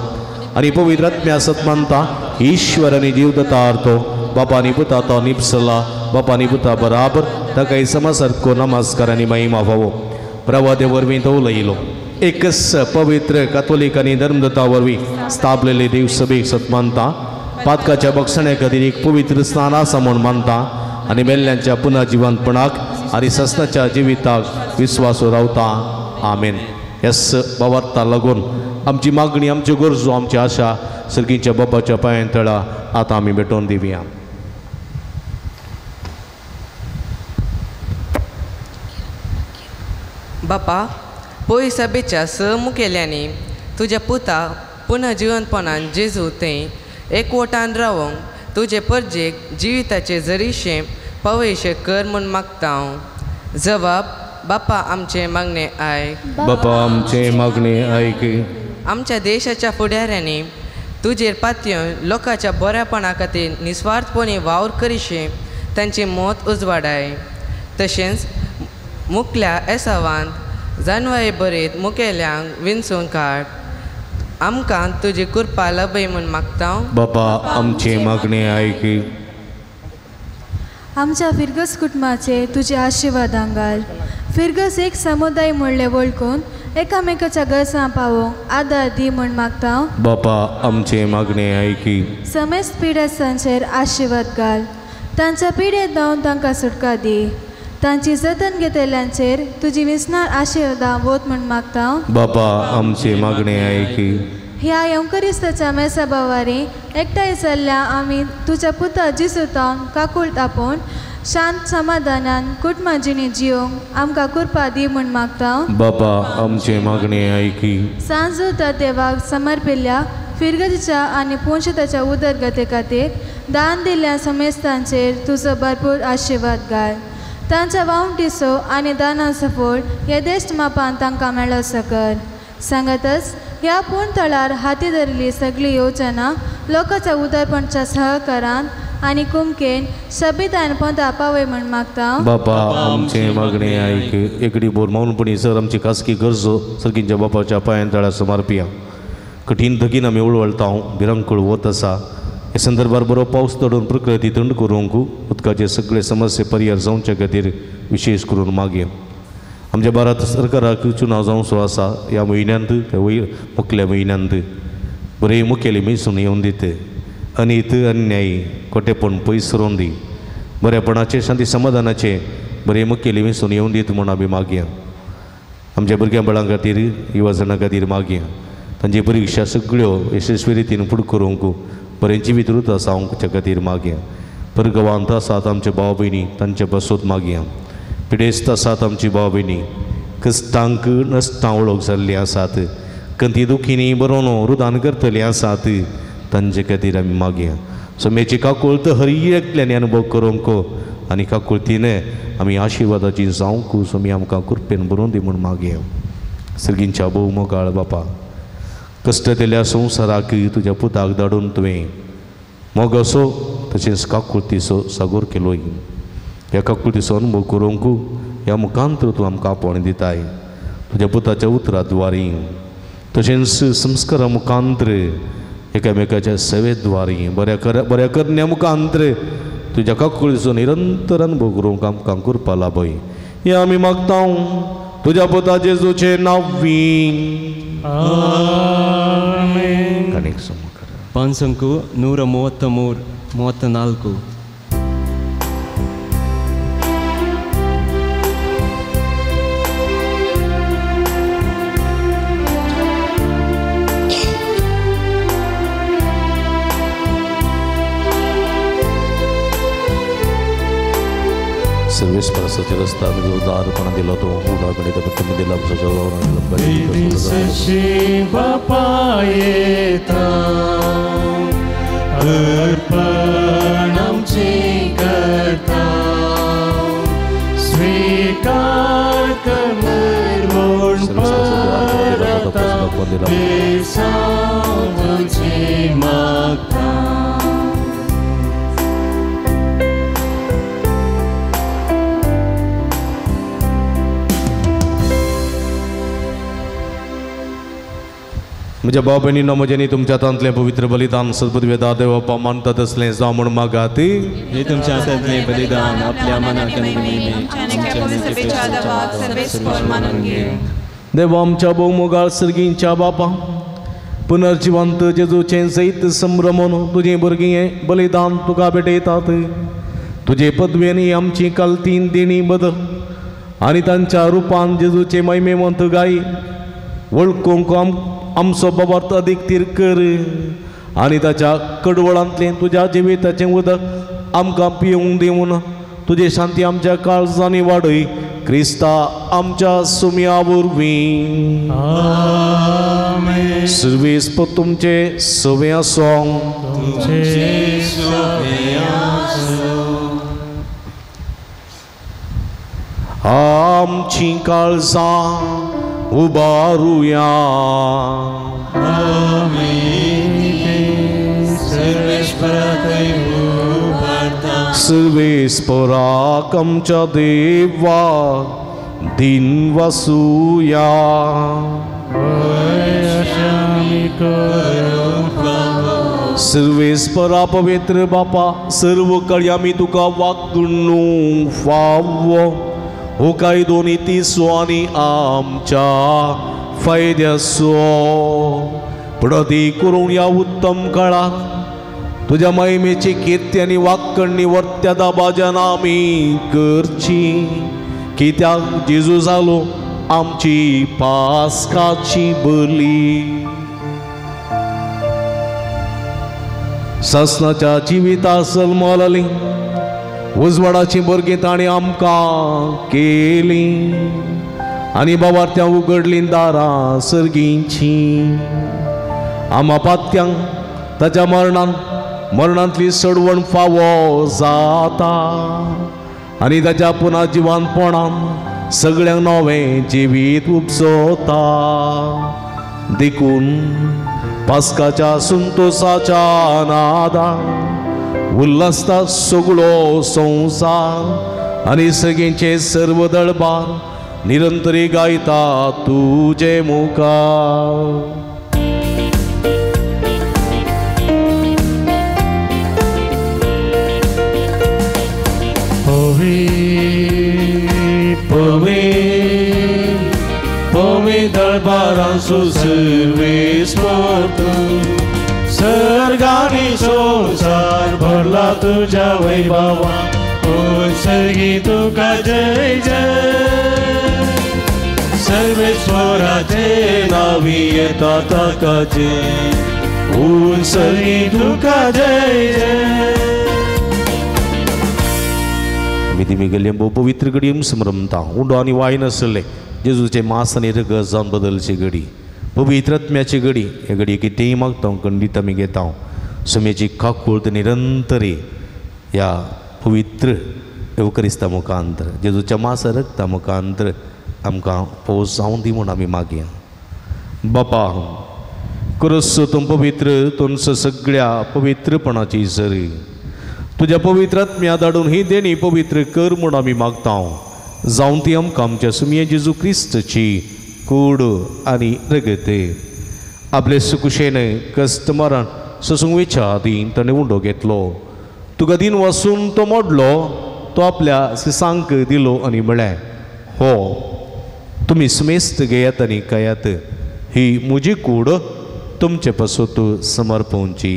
आनी पवित्र आत्म्या सत मानता, ईश्वर आनी जीवदतार तो बापानी पुता तो निपसला, बापानी पुता बराबर ताका समासारको नमस्कार आनी महिमा फावो. प्रवादे वरवीं तो उलयलो. एकच पवित्र कातोलीक आनी धर्मदता वरवीं स्थापलेले देव सभेक सत मानता, पातकाच्या बक्षण्या खातीर एक पवित्र स्नान आसा म्हूण मानता आनी मेल्ल्यांच्या पुनर्जिवंतपणाक आनी सस्नाच्या जिविताक विस्वासो रावता. आमेन. ह्याच बाबार्था लागून आमची मागणी, आमच्यो गरजो, आमची आशा सर्गीच्या बाबाच्या पांयां तळा आतां आमी भेटोवन दिवया. बापा, पय सभेच्या स मुखेल्यांनी तुज्या पुता पुनर्जिवंतपणान जेजू थंय एकवटान रावोंक तुजे परजेक जिविताचे जरीशें पावयशें कर म्हूण मागता हांव. जबाब बापा आमचें मागणें आयक. बापा आमचें मागणें आयक. आमच्या देशाच्या फुडाऱ्यांनी तुजेर पातयेवन लोकांच्या बऱ्यापणा खातीर निस्वार्थपणी वावर करिशें तांची मत उजवाडाय. तशेंच मुखल्या एसावांत जानवाय बरेत मुखेल्यांक विंचून काड. आमकां तुजी कृपा लभय म्हूण मागता. बापा आमचें मागणें आयक. आमच्या फिरगस कुटुंबाचे तुजे आशिर्वादां घाल. फिरगस एक समुदाय म्हणलें वळखून एकामेकाच्या गरजां पावोवंक आदार दी म्हूण मागता. बापा आमचें मागणें आयक. समेस्त पिडेस्तांचेर आशिर्वाद घाल. तांच्या पिडेंत धांवन तांकां सुटका दी. तांची जतन घेतल्यांचेर तुजी विसनार आशिर्वादां वत म्हूण मागता. बापा आमचें मागणें आयक. ह्या येवकरिस्ताच्या मेसाबावारी एकठांय जाल्ल्या आमी तुज्या पुता जिसुतावन काकूळ तापोवन शांत समाधानान कुटुंबा जिणी जियोंक आमकां कृपा दी म्हूण मागता. बापा आमचें मागणें आयक. सांजू देवाक समर्पिल्ल्या फिरगतीच्या आनी पोंशताच्या उदरगते खातीर दान दिल्ल्या समेस्तांचेर तुजो भरपूर आशिर्वाद घाल. तांच्या वावटीचो आनी दानाचो फळ हे देश मापान तांकां मेळो सकर. सांगतच ह्या पूर्ण तळार हाती धरिल्ली सगळी योजना लोकांच्या उदारपणच्या सहकारान आनी कुमकेन शबितान पंदा पावय म्हूण मागता. बापा आमचें मागणें आयक. एकडी बोर मौनपणी सर आमची खासगी गरजो सर्गींच्या बापाच्या पांयां तळा समर्पिया. कठीण थकीन आमी उळवळता, भिरंकूळ वत आसा. हे संदर्भार बरो पावस दडून प्रकृती थंड करूंक उदकाचे सगळे समस्ये पर्याय जावचे खातीर विशेष करून मागया. आमच्या भारत सरकाराक चुनाव जावचो आसा ह्या म्हयन्यांत, मुखल्या म्हयन्यांत बरे मुखेली मेसून येवन दित अनीत अन्यायी खोटेपण पयस सरोवन दी, बरेपणाचे शांती समाधानाचे बरे मुखेली मेसून येवन दीत म्हूण आमी मागया. आमच्या भुरग्यां बाळां खातीर युवा खातीर मागया, तांची परिक्षा सगळ्यो यशस्वी रितीन फुडें करूंक बरें जिवीत उरता जावंच्या खातीर मागया. परगवांत आसात आमचे भाव भयणी तांचे बसोत मागया. पिडेस्त आसात आमची भाव भयणी, कश्टांक नश्टां वळख जाल्लीं आसात, कंती दुखींनी बरोवन रुदान करतलीं आसात तांचे खातीर आमी मागया. सोम्याची काकुळत हर एकल्यानी अनुभव करूंक आनी काकुळतीन आमी आशिर्वादाची जावंक सोमी आमकां कृपेन बरोवन दी म्हूण मागया. सर्गींच्या भोव मोगाळ बापा, कश्ट दिल्या संवसाराक तुज्या पुताक धाडून तुवें मोगासो तशेंच काकुळतीचो सागोर केलो. ह्या काकुळतीचो अनुभव करूंक ह्या मुखांतर तूं आमकां आपोवणें दिताय तुज्या पुताच्या उतरा द्वारी, तशेंच संस्कारा मुखांतर एकामेकाच्या सेवे द्वारी, बऱ्या करण्या मुखांतर तुज्या काकुळतीचो निरंतर अनुभव करूंक आमकां कृपा लाभय. हे आमी मागता तुज्या पुता जेजूचें नांव. ಪಾನ್ಸಂಕು 133 34. सर्वेस परसाचे रस्ता उदारपणा दिला तो उदारपणे कमी दिला. अर्पण आमची करता स्वीकार कर म्हूण परता तुजी मागता. म्हज्या भाव भयणीनो, म्हज्यांनी तुमच्या हातांतलें पवित्र बलिदान सद्बुद्धी देव मानता तसलें जावं म्हूण मागात. हे तुमच्या हातांतलें बलिदान आपल्या मनाक देवा आमच्या भोव मोगाळ सर्गींच्या बापा, पुनर्जिवंत जेजूचें जैत संभ्रमून तुजें भुरगीं हें बलिदान तुका भेटयतात. तुजे पदवेनी आमची कालतीन देणी बदल आनी तांच्या रुपान जेजूचें महिमेवंत गाय वळखूंक आमचो बाबार्थ अदीक तीर कर आनी ताच्या कडवळांतलें तुज्या जिविताचें उदक आमकां पिवंक दिवन तुजी शांती आमच्या काळजांनी वाडय. क्रिस्ता आमच्या सुम्या वरवीं. सर्वेस्प तुमचे सवे आसूं. आमची काळजां उबारुया. सर्वेस्पराक आमच्या देवा दिन वसुया. सर्वेस्परा पवित्र बापा, सर्व कळी आमी तुका वागणूक फावो हो कायदो नितीचो आनी आमच्या फायद्याचो. प्रती करून ह्या उत्तम काळार तुज्या महिमेची कीर्ती आनी वाक्कण्णी वर्त्या दाबाजान आमी करची, कित्याक जेजू जालो आमची पास्काची बली. सासनाच्या जिविता सलमलली उजवाडाची भुरगीं ताणें आमकां केली आनी बाबार त्या उगडलीं दारां सर्गींची. आमा पात्यांक ताच्या मरणान मरणांतली सडवण फावो जाता आनी ताच्या पुना जिवानपणान सगळ्यांक नवें जिवीत उपजता. देखून पास्काच्या संतोसाच्या नादान उल्हासता सगळो संवसार आनी सगळ्यांचे सर्व दळबार निरंतरी गायता तुजे मुखार. आसूं सर्वेस्पर तूं सर्गानी संवसार भरला तुज्या वैभवा ओ सर्गी तुका जय जय सर्वेश्वराचे नावी येता ताका जय ओ सर्गी तुका जय जय. मी गेल्ले भोव पवित्र घडये समरमता उंडो आनी वाय नासले जेजूचे मास आनी रगत जावन बदलची घडी पवित्र आत्म्याची घडी हे घडये कितेंय मागता खंडीत आमी घेता सुमेची काकूळत निरंतरी ह्या पवित्र येवक्रिस्ता मुखांतर जेजूच्या मास रगता मुखांतर आमकां पोस जावन दी म्हूण आमी मागया. बापा क्रोस तूं पवित्र तुमचो सगळ्या पवित्रपणाची सरी तुज्या पवित्र आत्म्या धाडून ही देणी पवित्र कर म्हूण आमी मागता जावन ती आमकां आमच्या सुमये जेजू क्रिस्तची कूड आनी रगत आपले सुकुशेन कश्ट मरण सोसूंक वेच्या आदीं ताणें उंडो घेतलो तुका दिन वासून तो मोडलो तो आपल्या सिसांक दिलो आनी म्हळें हो तुमी सुमेस्त घेयात आनी खायात ही म्हजी कूड तुमचे पासत समर्पणची.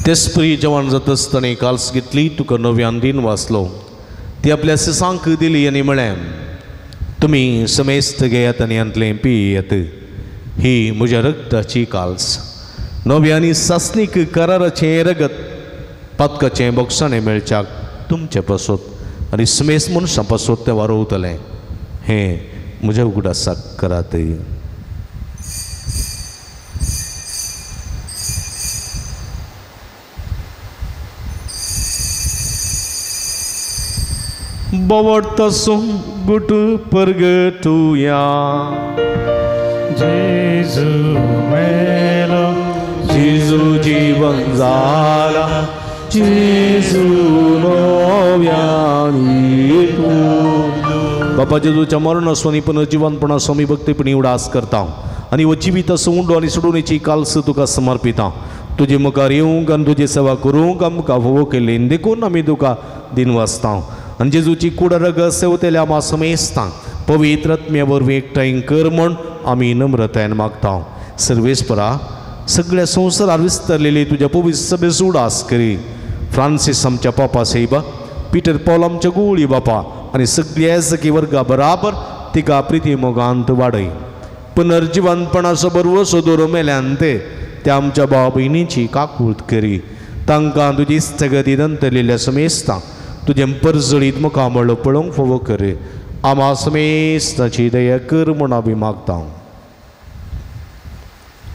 तेसपरी जवान जाता आसतना काल्स घेतली तुका नव्यान दिन वाचलो ती आपल्या सिसांक दिली आनी म्हळें तुमी समेस्त घेयात आनी हांतलें पियेत ही म्हज्या रगताची काल्स नव्या आनी सासणीक कराराचें रगत पातकाचें बोगसाणें मेळच्याक तुमचे पासत आनी समेस्त मनशां पासत तें वारोवतलें हें म्हज्या उगडासाक करात. बोवडतसो गुट परगटुया जेजू मेलो जेजू जीवन जाला जेजू नव्यान येतो. बापा जेजूच्या मरणासो आनी पुनर्जिवनपणासो आमी भक्तीपणी उडास करता आनी हो जिवीत उंडो आनी सोडोवणेची काल्स तुका समर्पिता तुजे मुखार येवंक आनी तुजी सेवा करूंक आमकां फावो केली देखून आमी तुका दिन वाचता आनी जेजूची कूड रगत सेवतेल्या आमा समेस्तांक पवित्र आत्म्या वरवीं एकठांय कर म्हूण आमी नम्रतायेन मागता. सर्वेस्परा सगळ्या संवसारार विस्तारलेली तुज्या पवित्र सभेचो उडास करी फ्रांसीस आमच्या पापा साहेबा पिटर पॉल आमच्या गुळी बापा आनी सगळ्या सखी वर्गा बराबर तिका प्रिती मोगांत वाडय पुनर्जिवनपणाचो बरवसो दवरून मेल्यान ते त्या आमच्या भाव भयणीची काकूळत करी तांकां तुजी स्थगती दंतलेल्या समेस्तांक तुजें परजळीत मुखामळ पळोवंक फावो कर आमा समेस्ताची दया कर म्हूण आमी मागता.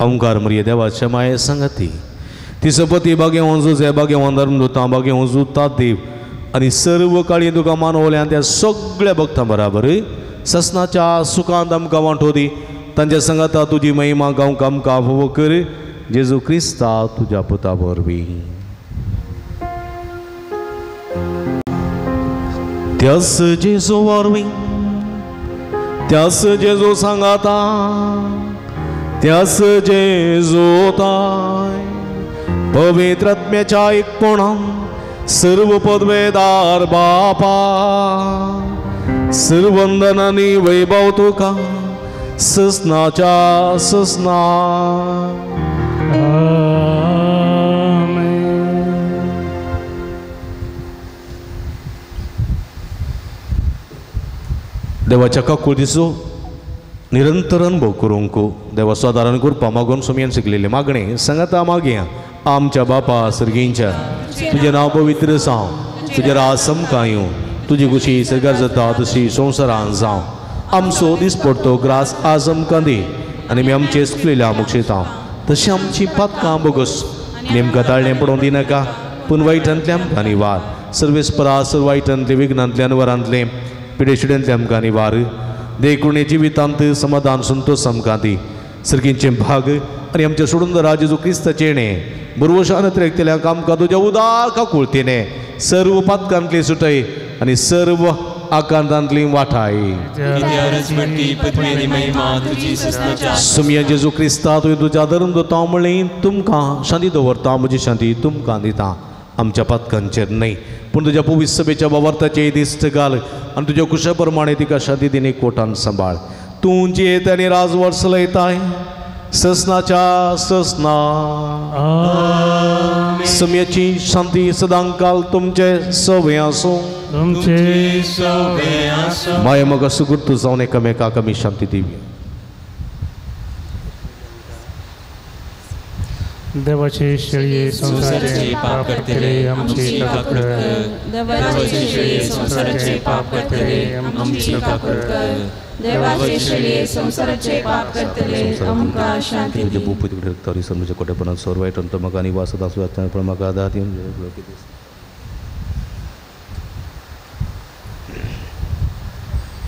ओंकार मरिये देवाच्या माये सांगती ती सपती बागेवन जुजे बागेवन धर्मदुतां बागेवन जुता देव आनी सर्व काळी तुका मानवल्या त्या सगळ्या भक्तां बराबर ससनाच्या सुखांत आमकां वांटो दी तांच्या सांगाता तुजी महिमा गावंक आमकां फावो कर जेजू क्रिस्ता तुज्या पुता वरवीं. त्यास जेजू वरवीं त्यास जेजू सांगाता त्यास जेजू ताय पवित्र आत्म्याच्या एकपणान सर्व पदवेदार बापा सर्वंदनानी वैभव तुका ससनाच्या ससना. देवाच्या काकुळतीचो निरंतर अनुभव करूंक देवा सादारण करपा मागून सुमयेन शिकलेले मागणें सांगाता मागया. आमच्या बापा सर्गींच्या तुजें नांव पवित्र जावं तुजें राज समकां येवं तुजी खुशी सर्गार जाता तशी संवसारान जावं आमचो दिसपडतो ग्रास आज आमकां दी आनी आमी आमचे चुकलेल्या मुक्षेता तशी आमची पातकां बोगस नेमकां ताळणें पडोवंक दिनाका पूण वायटांतलें आमकां निवार सर्वेस्परा सर्व वायटांतलें विघ्नांतलें अनवरांतलें पिडेशिड्यांतलें आमकां निवार देखून जिवितांत समाधान संतोष आमकां दी सर्गींचें भाग आनी आमच्या सोडून जेजू क्रिस्ताचें बरवशान त्रेकतेल्या आमकां तुज्या उदार काकुळतीने सर्व पातकांतली सुटय आनी सर्व आकांतांतली वाठाय. सुमिया जेजू क्रिस्ता तुवें तुज्या धर्म दवरता म्हणलें तुमकां शांती दवरता म्हजी शांती तुमकां दिता आमच्या पातकांचेर न्हय पूण तुज्या पवित्र सभेच्या बाबार्थाचे दिस्त घाल आनी तुज्या कुशा प्रमाणे तिका शांतीन एकवटान सांबाळ. तूं जियेत आनी राजवट चलयताय ससनाच्या ससना. सम्याची शांती सदांकाल तुमचे सवे आसूं. तुमचे सवे आसूं. माया मग सुगुर्त जावन एकामेकाक आमी शांती दिवी. देवाचे शेळये संसाराचे पाप करतले आमची काकूळ कर. देवाचे शेळये संसाराचे पाप करतले आमची काकूळ कर. देवाचे शेळये संसाराचे पाप करतले आमकां शांती दी.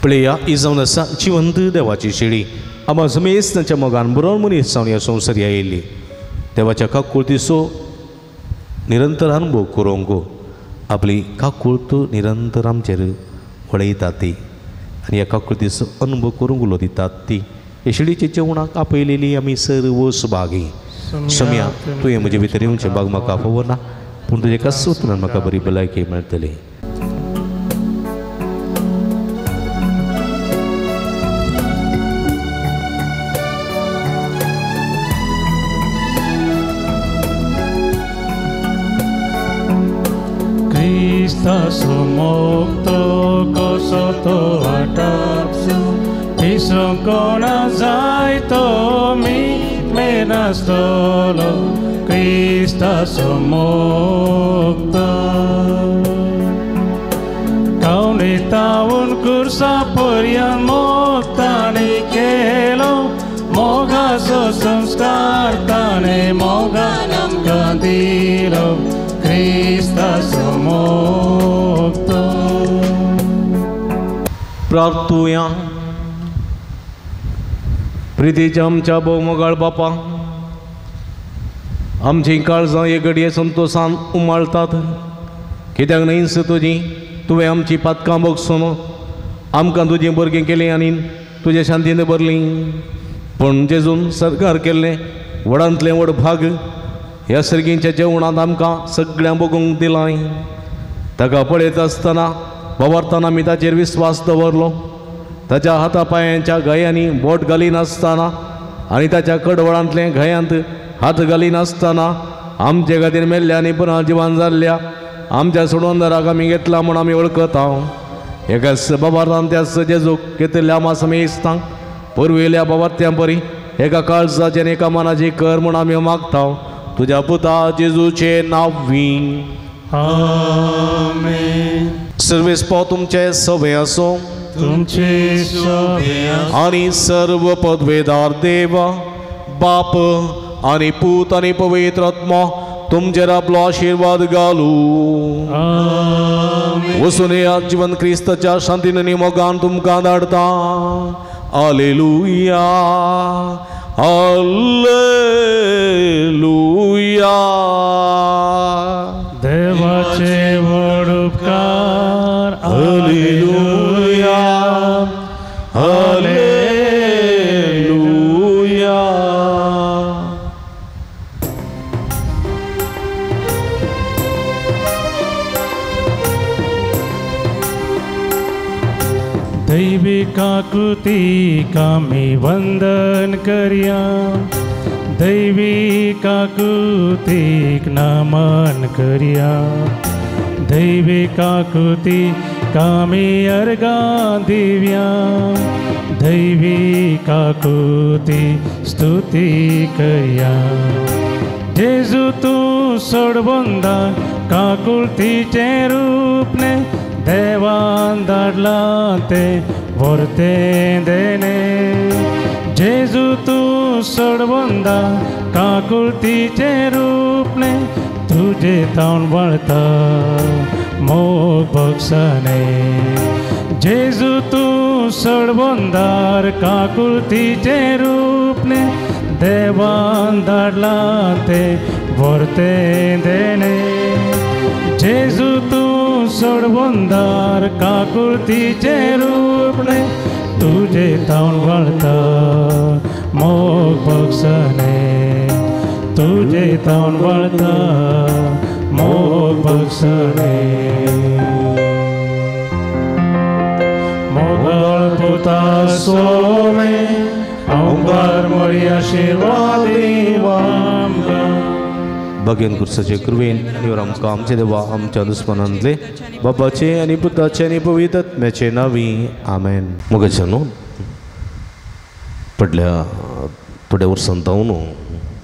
पळया ही जावन आसा जिवंत देवाची शेळी. आम्हा समेस्त तांच्या मोगान बरोवन मनीस जावन ह्या संवसार आयिल्ली. देवाच्या काकुळतीचो निरंतर अनुभव करूंक आपली काकुळत निरंतर आमचेर वळयता ती आनी ह्या काकुळतीचो अनुभव करूंक उलो दितात ती. हे शेळीच्या जेवणाक आपयलेली आमी सर्व सुभागी. सम्या तुवें म्हजे भितर येवचें बाग म्हाका आपोवना पूण तुजें कसोतल्यान म्हाका बरी भलायकी मेळटली. मोक्तो कसो तो आटापसो पिसो कोणा जाय तो मी मेनासतलो क्रिस्तासो मोक्तो. कावणे तावून कुर्सा पर्यंत मोग ताणें केलो मोगाचो संस्कार ताणें मोगान आमकां दिलो क्रिस्तासो मोक्तो. प्रार्थुया. प्रितीच्या आमच्या भोवमोगाळ बापा, आमचीं काळजां हे घडये संतोसान उमाळतात कित्याक न्हयच तुजी तुवें आमची पातकां भोगसून आमकां तुजीं भुरगीं केलीं आनी तुजे शांतीन भरलीं. पूण जेजून सरकार केल्लें व्हडांतलें व्हड भाग ह्या सर्गींच्या जेवणांत आमकां सगळ्यांक भोगूंक दिलां. ताका पळयत आसतना वावरतना आमी ताचेर विस्वास दवरलो. ताच्या हाता पांयांच्या घायांनी बोट घालिनासतना आनी ताच्या कडवळांतल्या घायांत हात घालिनासतना आमचे खातीर मेल्ल्या आनी पुनः जिवान जाल्ल्या आमच्या सोडवंदराक आमी घेतला म्हूण आमी वळखता. एकाच बाबार्थान त्याच जेजूक घेतिल्ल्या आमा समेस्तांक पुर्विल्ल्या बाबार्थ्यां परी एका काळजाचेर एका मनाची कर म्हूण आमी मागता. तुज्या पुता जेजूचे नांवी आमेन. सर्वेस पाव तुमचे सवे आसूं तुमचे सवे आनी सर्व पदवेदार देव बाप आनी पूत आनी पवित्र आत्मो तुमचेर आपलो आशिर्वाद घालू. वसून ह्या जिवन क्रिस्ताच्या शांतीन आनी मोगान तुमकां धाडता. आलेलुया आलेलुया. देवाचे व्हड उपकार. आलेलुया आलेलुया. दैवी काकुतीक आमी वंदन करया. दैवी काकुतीक नमन करया. दैवी काकुतीक आमी अर्घां दिव्या. दैवी काकुती स्तुती करया. जेजू तूं सोडवंदार काकुळतीचें रूप ने देवान धाडलां तें व्हरतें देणें. जेजू तूं सोडवंदार काकुळतीचें रूप ने तुजे तावन वळता मोग भोगसणे. जेजू तूं सोडवंदार काकुळतीचें रूप ने देवान धाडलां तें व्हरतें देणें. जेजू तूं सोडवंदार काकुळतीचें रूप ने तुजे तावन वळता मोग भोगसणे. तुजे तावन वळता मोग भगसणे मोगळ पुता सोवे अंगार मरी आशिर्वाद आमकां. भाग्यान कुर्साचे कृपेन आनी आमकां आमचे देवा आमच्या दुस्मनांतले बापाचे आनी पुताचे आनी पवित्र आत्म्याचे नांवी आमेन. मोगाच्या न्हू पडल्या थोड्या वर्सां जावन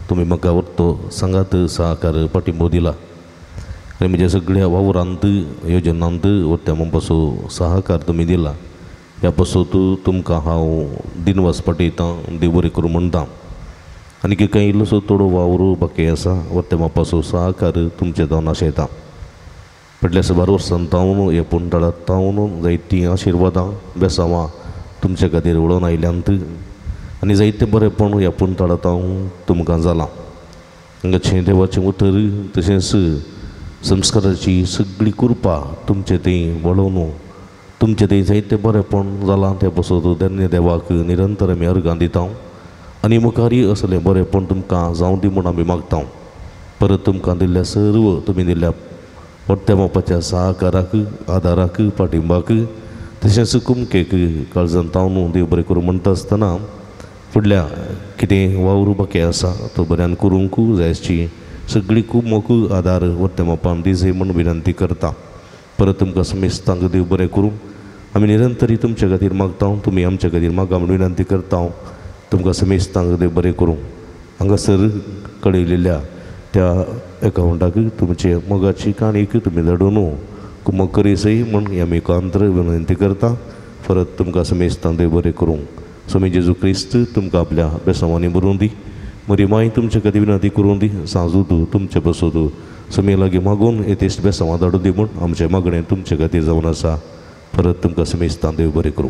तुमी म्हाका वरतो सांगात सहकार पाठिंबो दिला आनी म्हज्या सगळ्या वावरांत योजनांत वरत्या म्हणपाचो सहकार तुमी दिला. ह्या पासत तुमकां हांव दिनवास पाठयतां, देव बरें करूं म्हणटा. आनी कांय इल्लोसो थोडो वावर बाकी आसा वरत्या मापाचो सहकार तुमचे जावन आशयता. फाटल्या साबार वर्सां जावन ह्या पुंटाळांत जावन जायतीं आशिर्वादां बेसांवां तुमचे खातीर उडोवन आयल्यांत आनी जायते बरेंपण ह्या पुंटाळांत हांव तुमकां जालां. हांगाचें देवाचें उतर तशेंच संस्काराची सगळी कृपा तुमचे थंय वळोवन तुमचे थंय जायते बरेंपण जालां. त्या पासत धन्य देवाक निरंतर आमी अर्गां दिता आनी मुखारय असलें बरेंपण तुमकां जावं दी म्हूण आमी मागता. परत तुमकां दिल्ल्या सर्व तुमी दिल्ल्या वट्ट्या मापाच्या सहकाराक आदाराक पाठिंबाक तशेंच कुमकेक काळजान तावन देव बरें करूं म्हणटा आसतना फुडल्या कितें वावर बाकी आसा तो बऱ्यान करूंक जायची सगळी कुमक आदार वट्ट्या मापान दिजय म्हूण विनंती करता. परत तुमकां समेस्तांक देव बरें करूं आमी निरंतरी तुमच्या खातीर मागता, तुमी आमच्या खातीर मागा म्हूण विनंती करता. तुमकां समेस्तांक देव बरें करूं. हांगासर कळयलेल्या त्या एकावंटाक तुमचे मोगाची काणीक तुमी धाडून कुमक करीसय म्हूण आमी कांत्र विनंती करता. परत तुमकां समेस्तांक देव बरें करूं. स्वामी जेजू क्रिस्त तुमकां आपल्या बेसांवांनी बरोवन दी, मरी माय तुमचे खातीर विनंती करूं दी, सांजू तुमचे बसोदू स्वामी लागीं मागून येतेश्ट बेसांवां धाडूं दी म्हूण आमचें मागणें तुमचे खातीर जावन आसा. परत तुमकां समेस्तांक देव बरें करूं.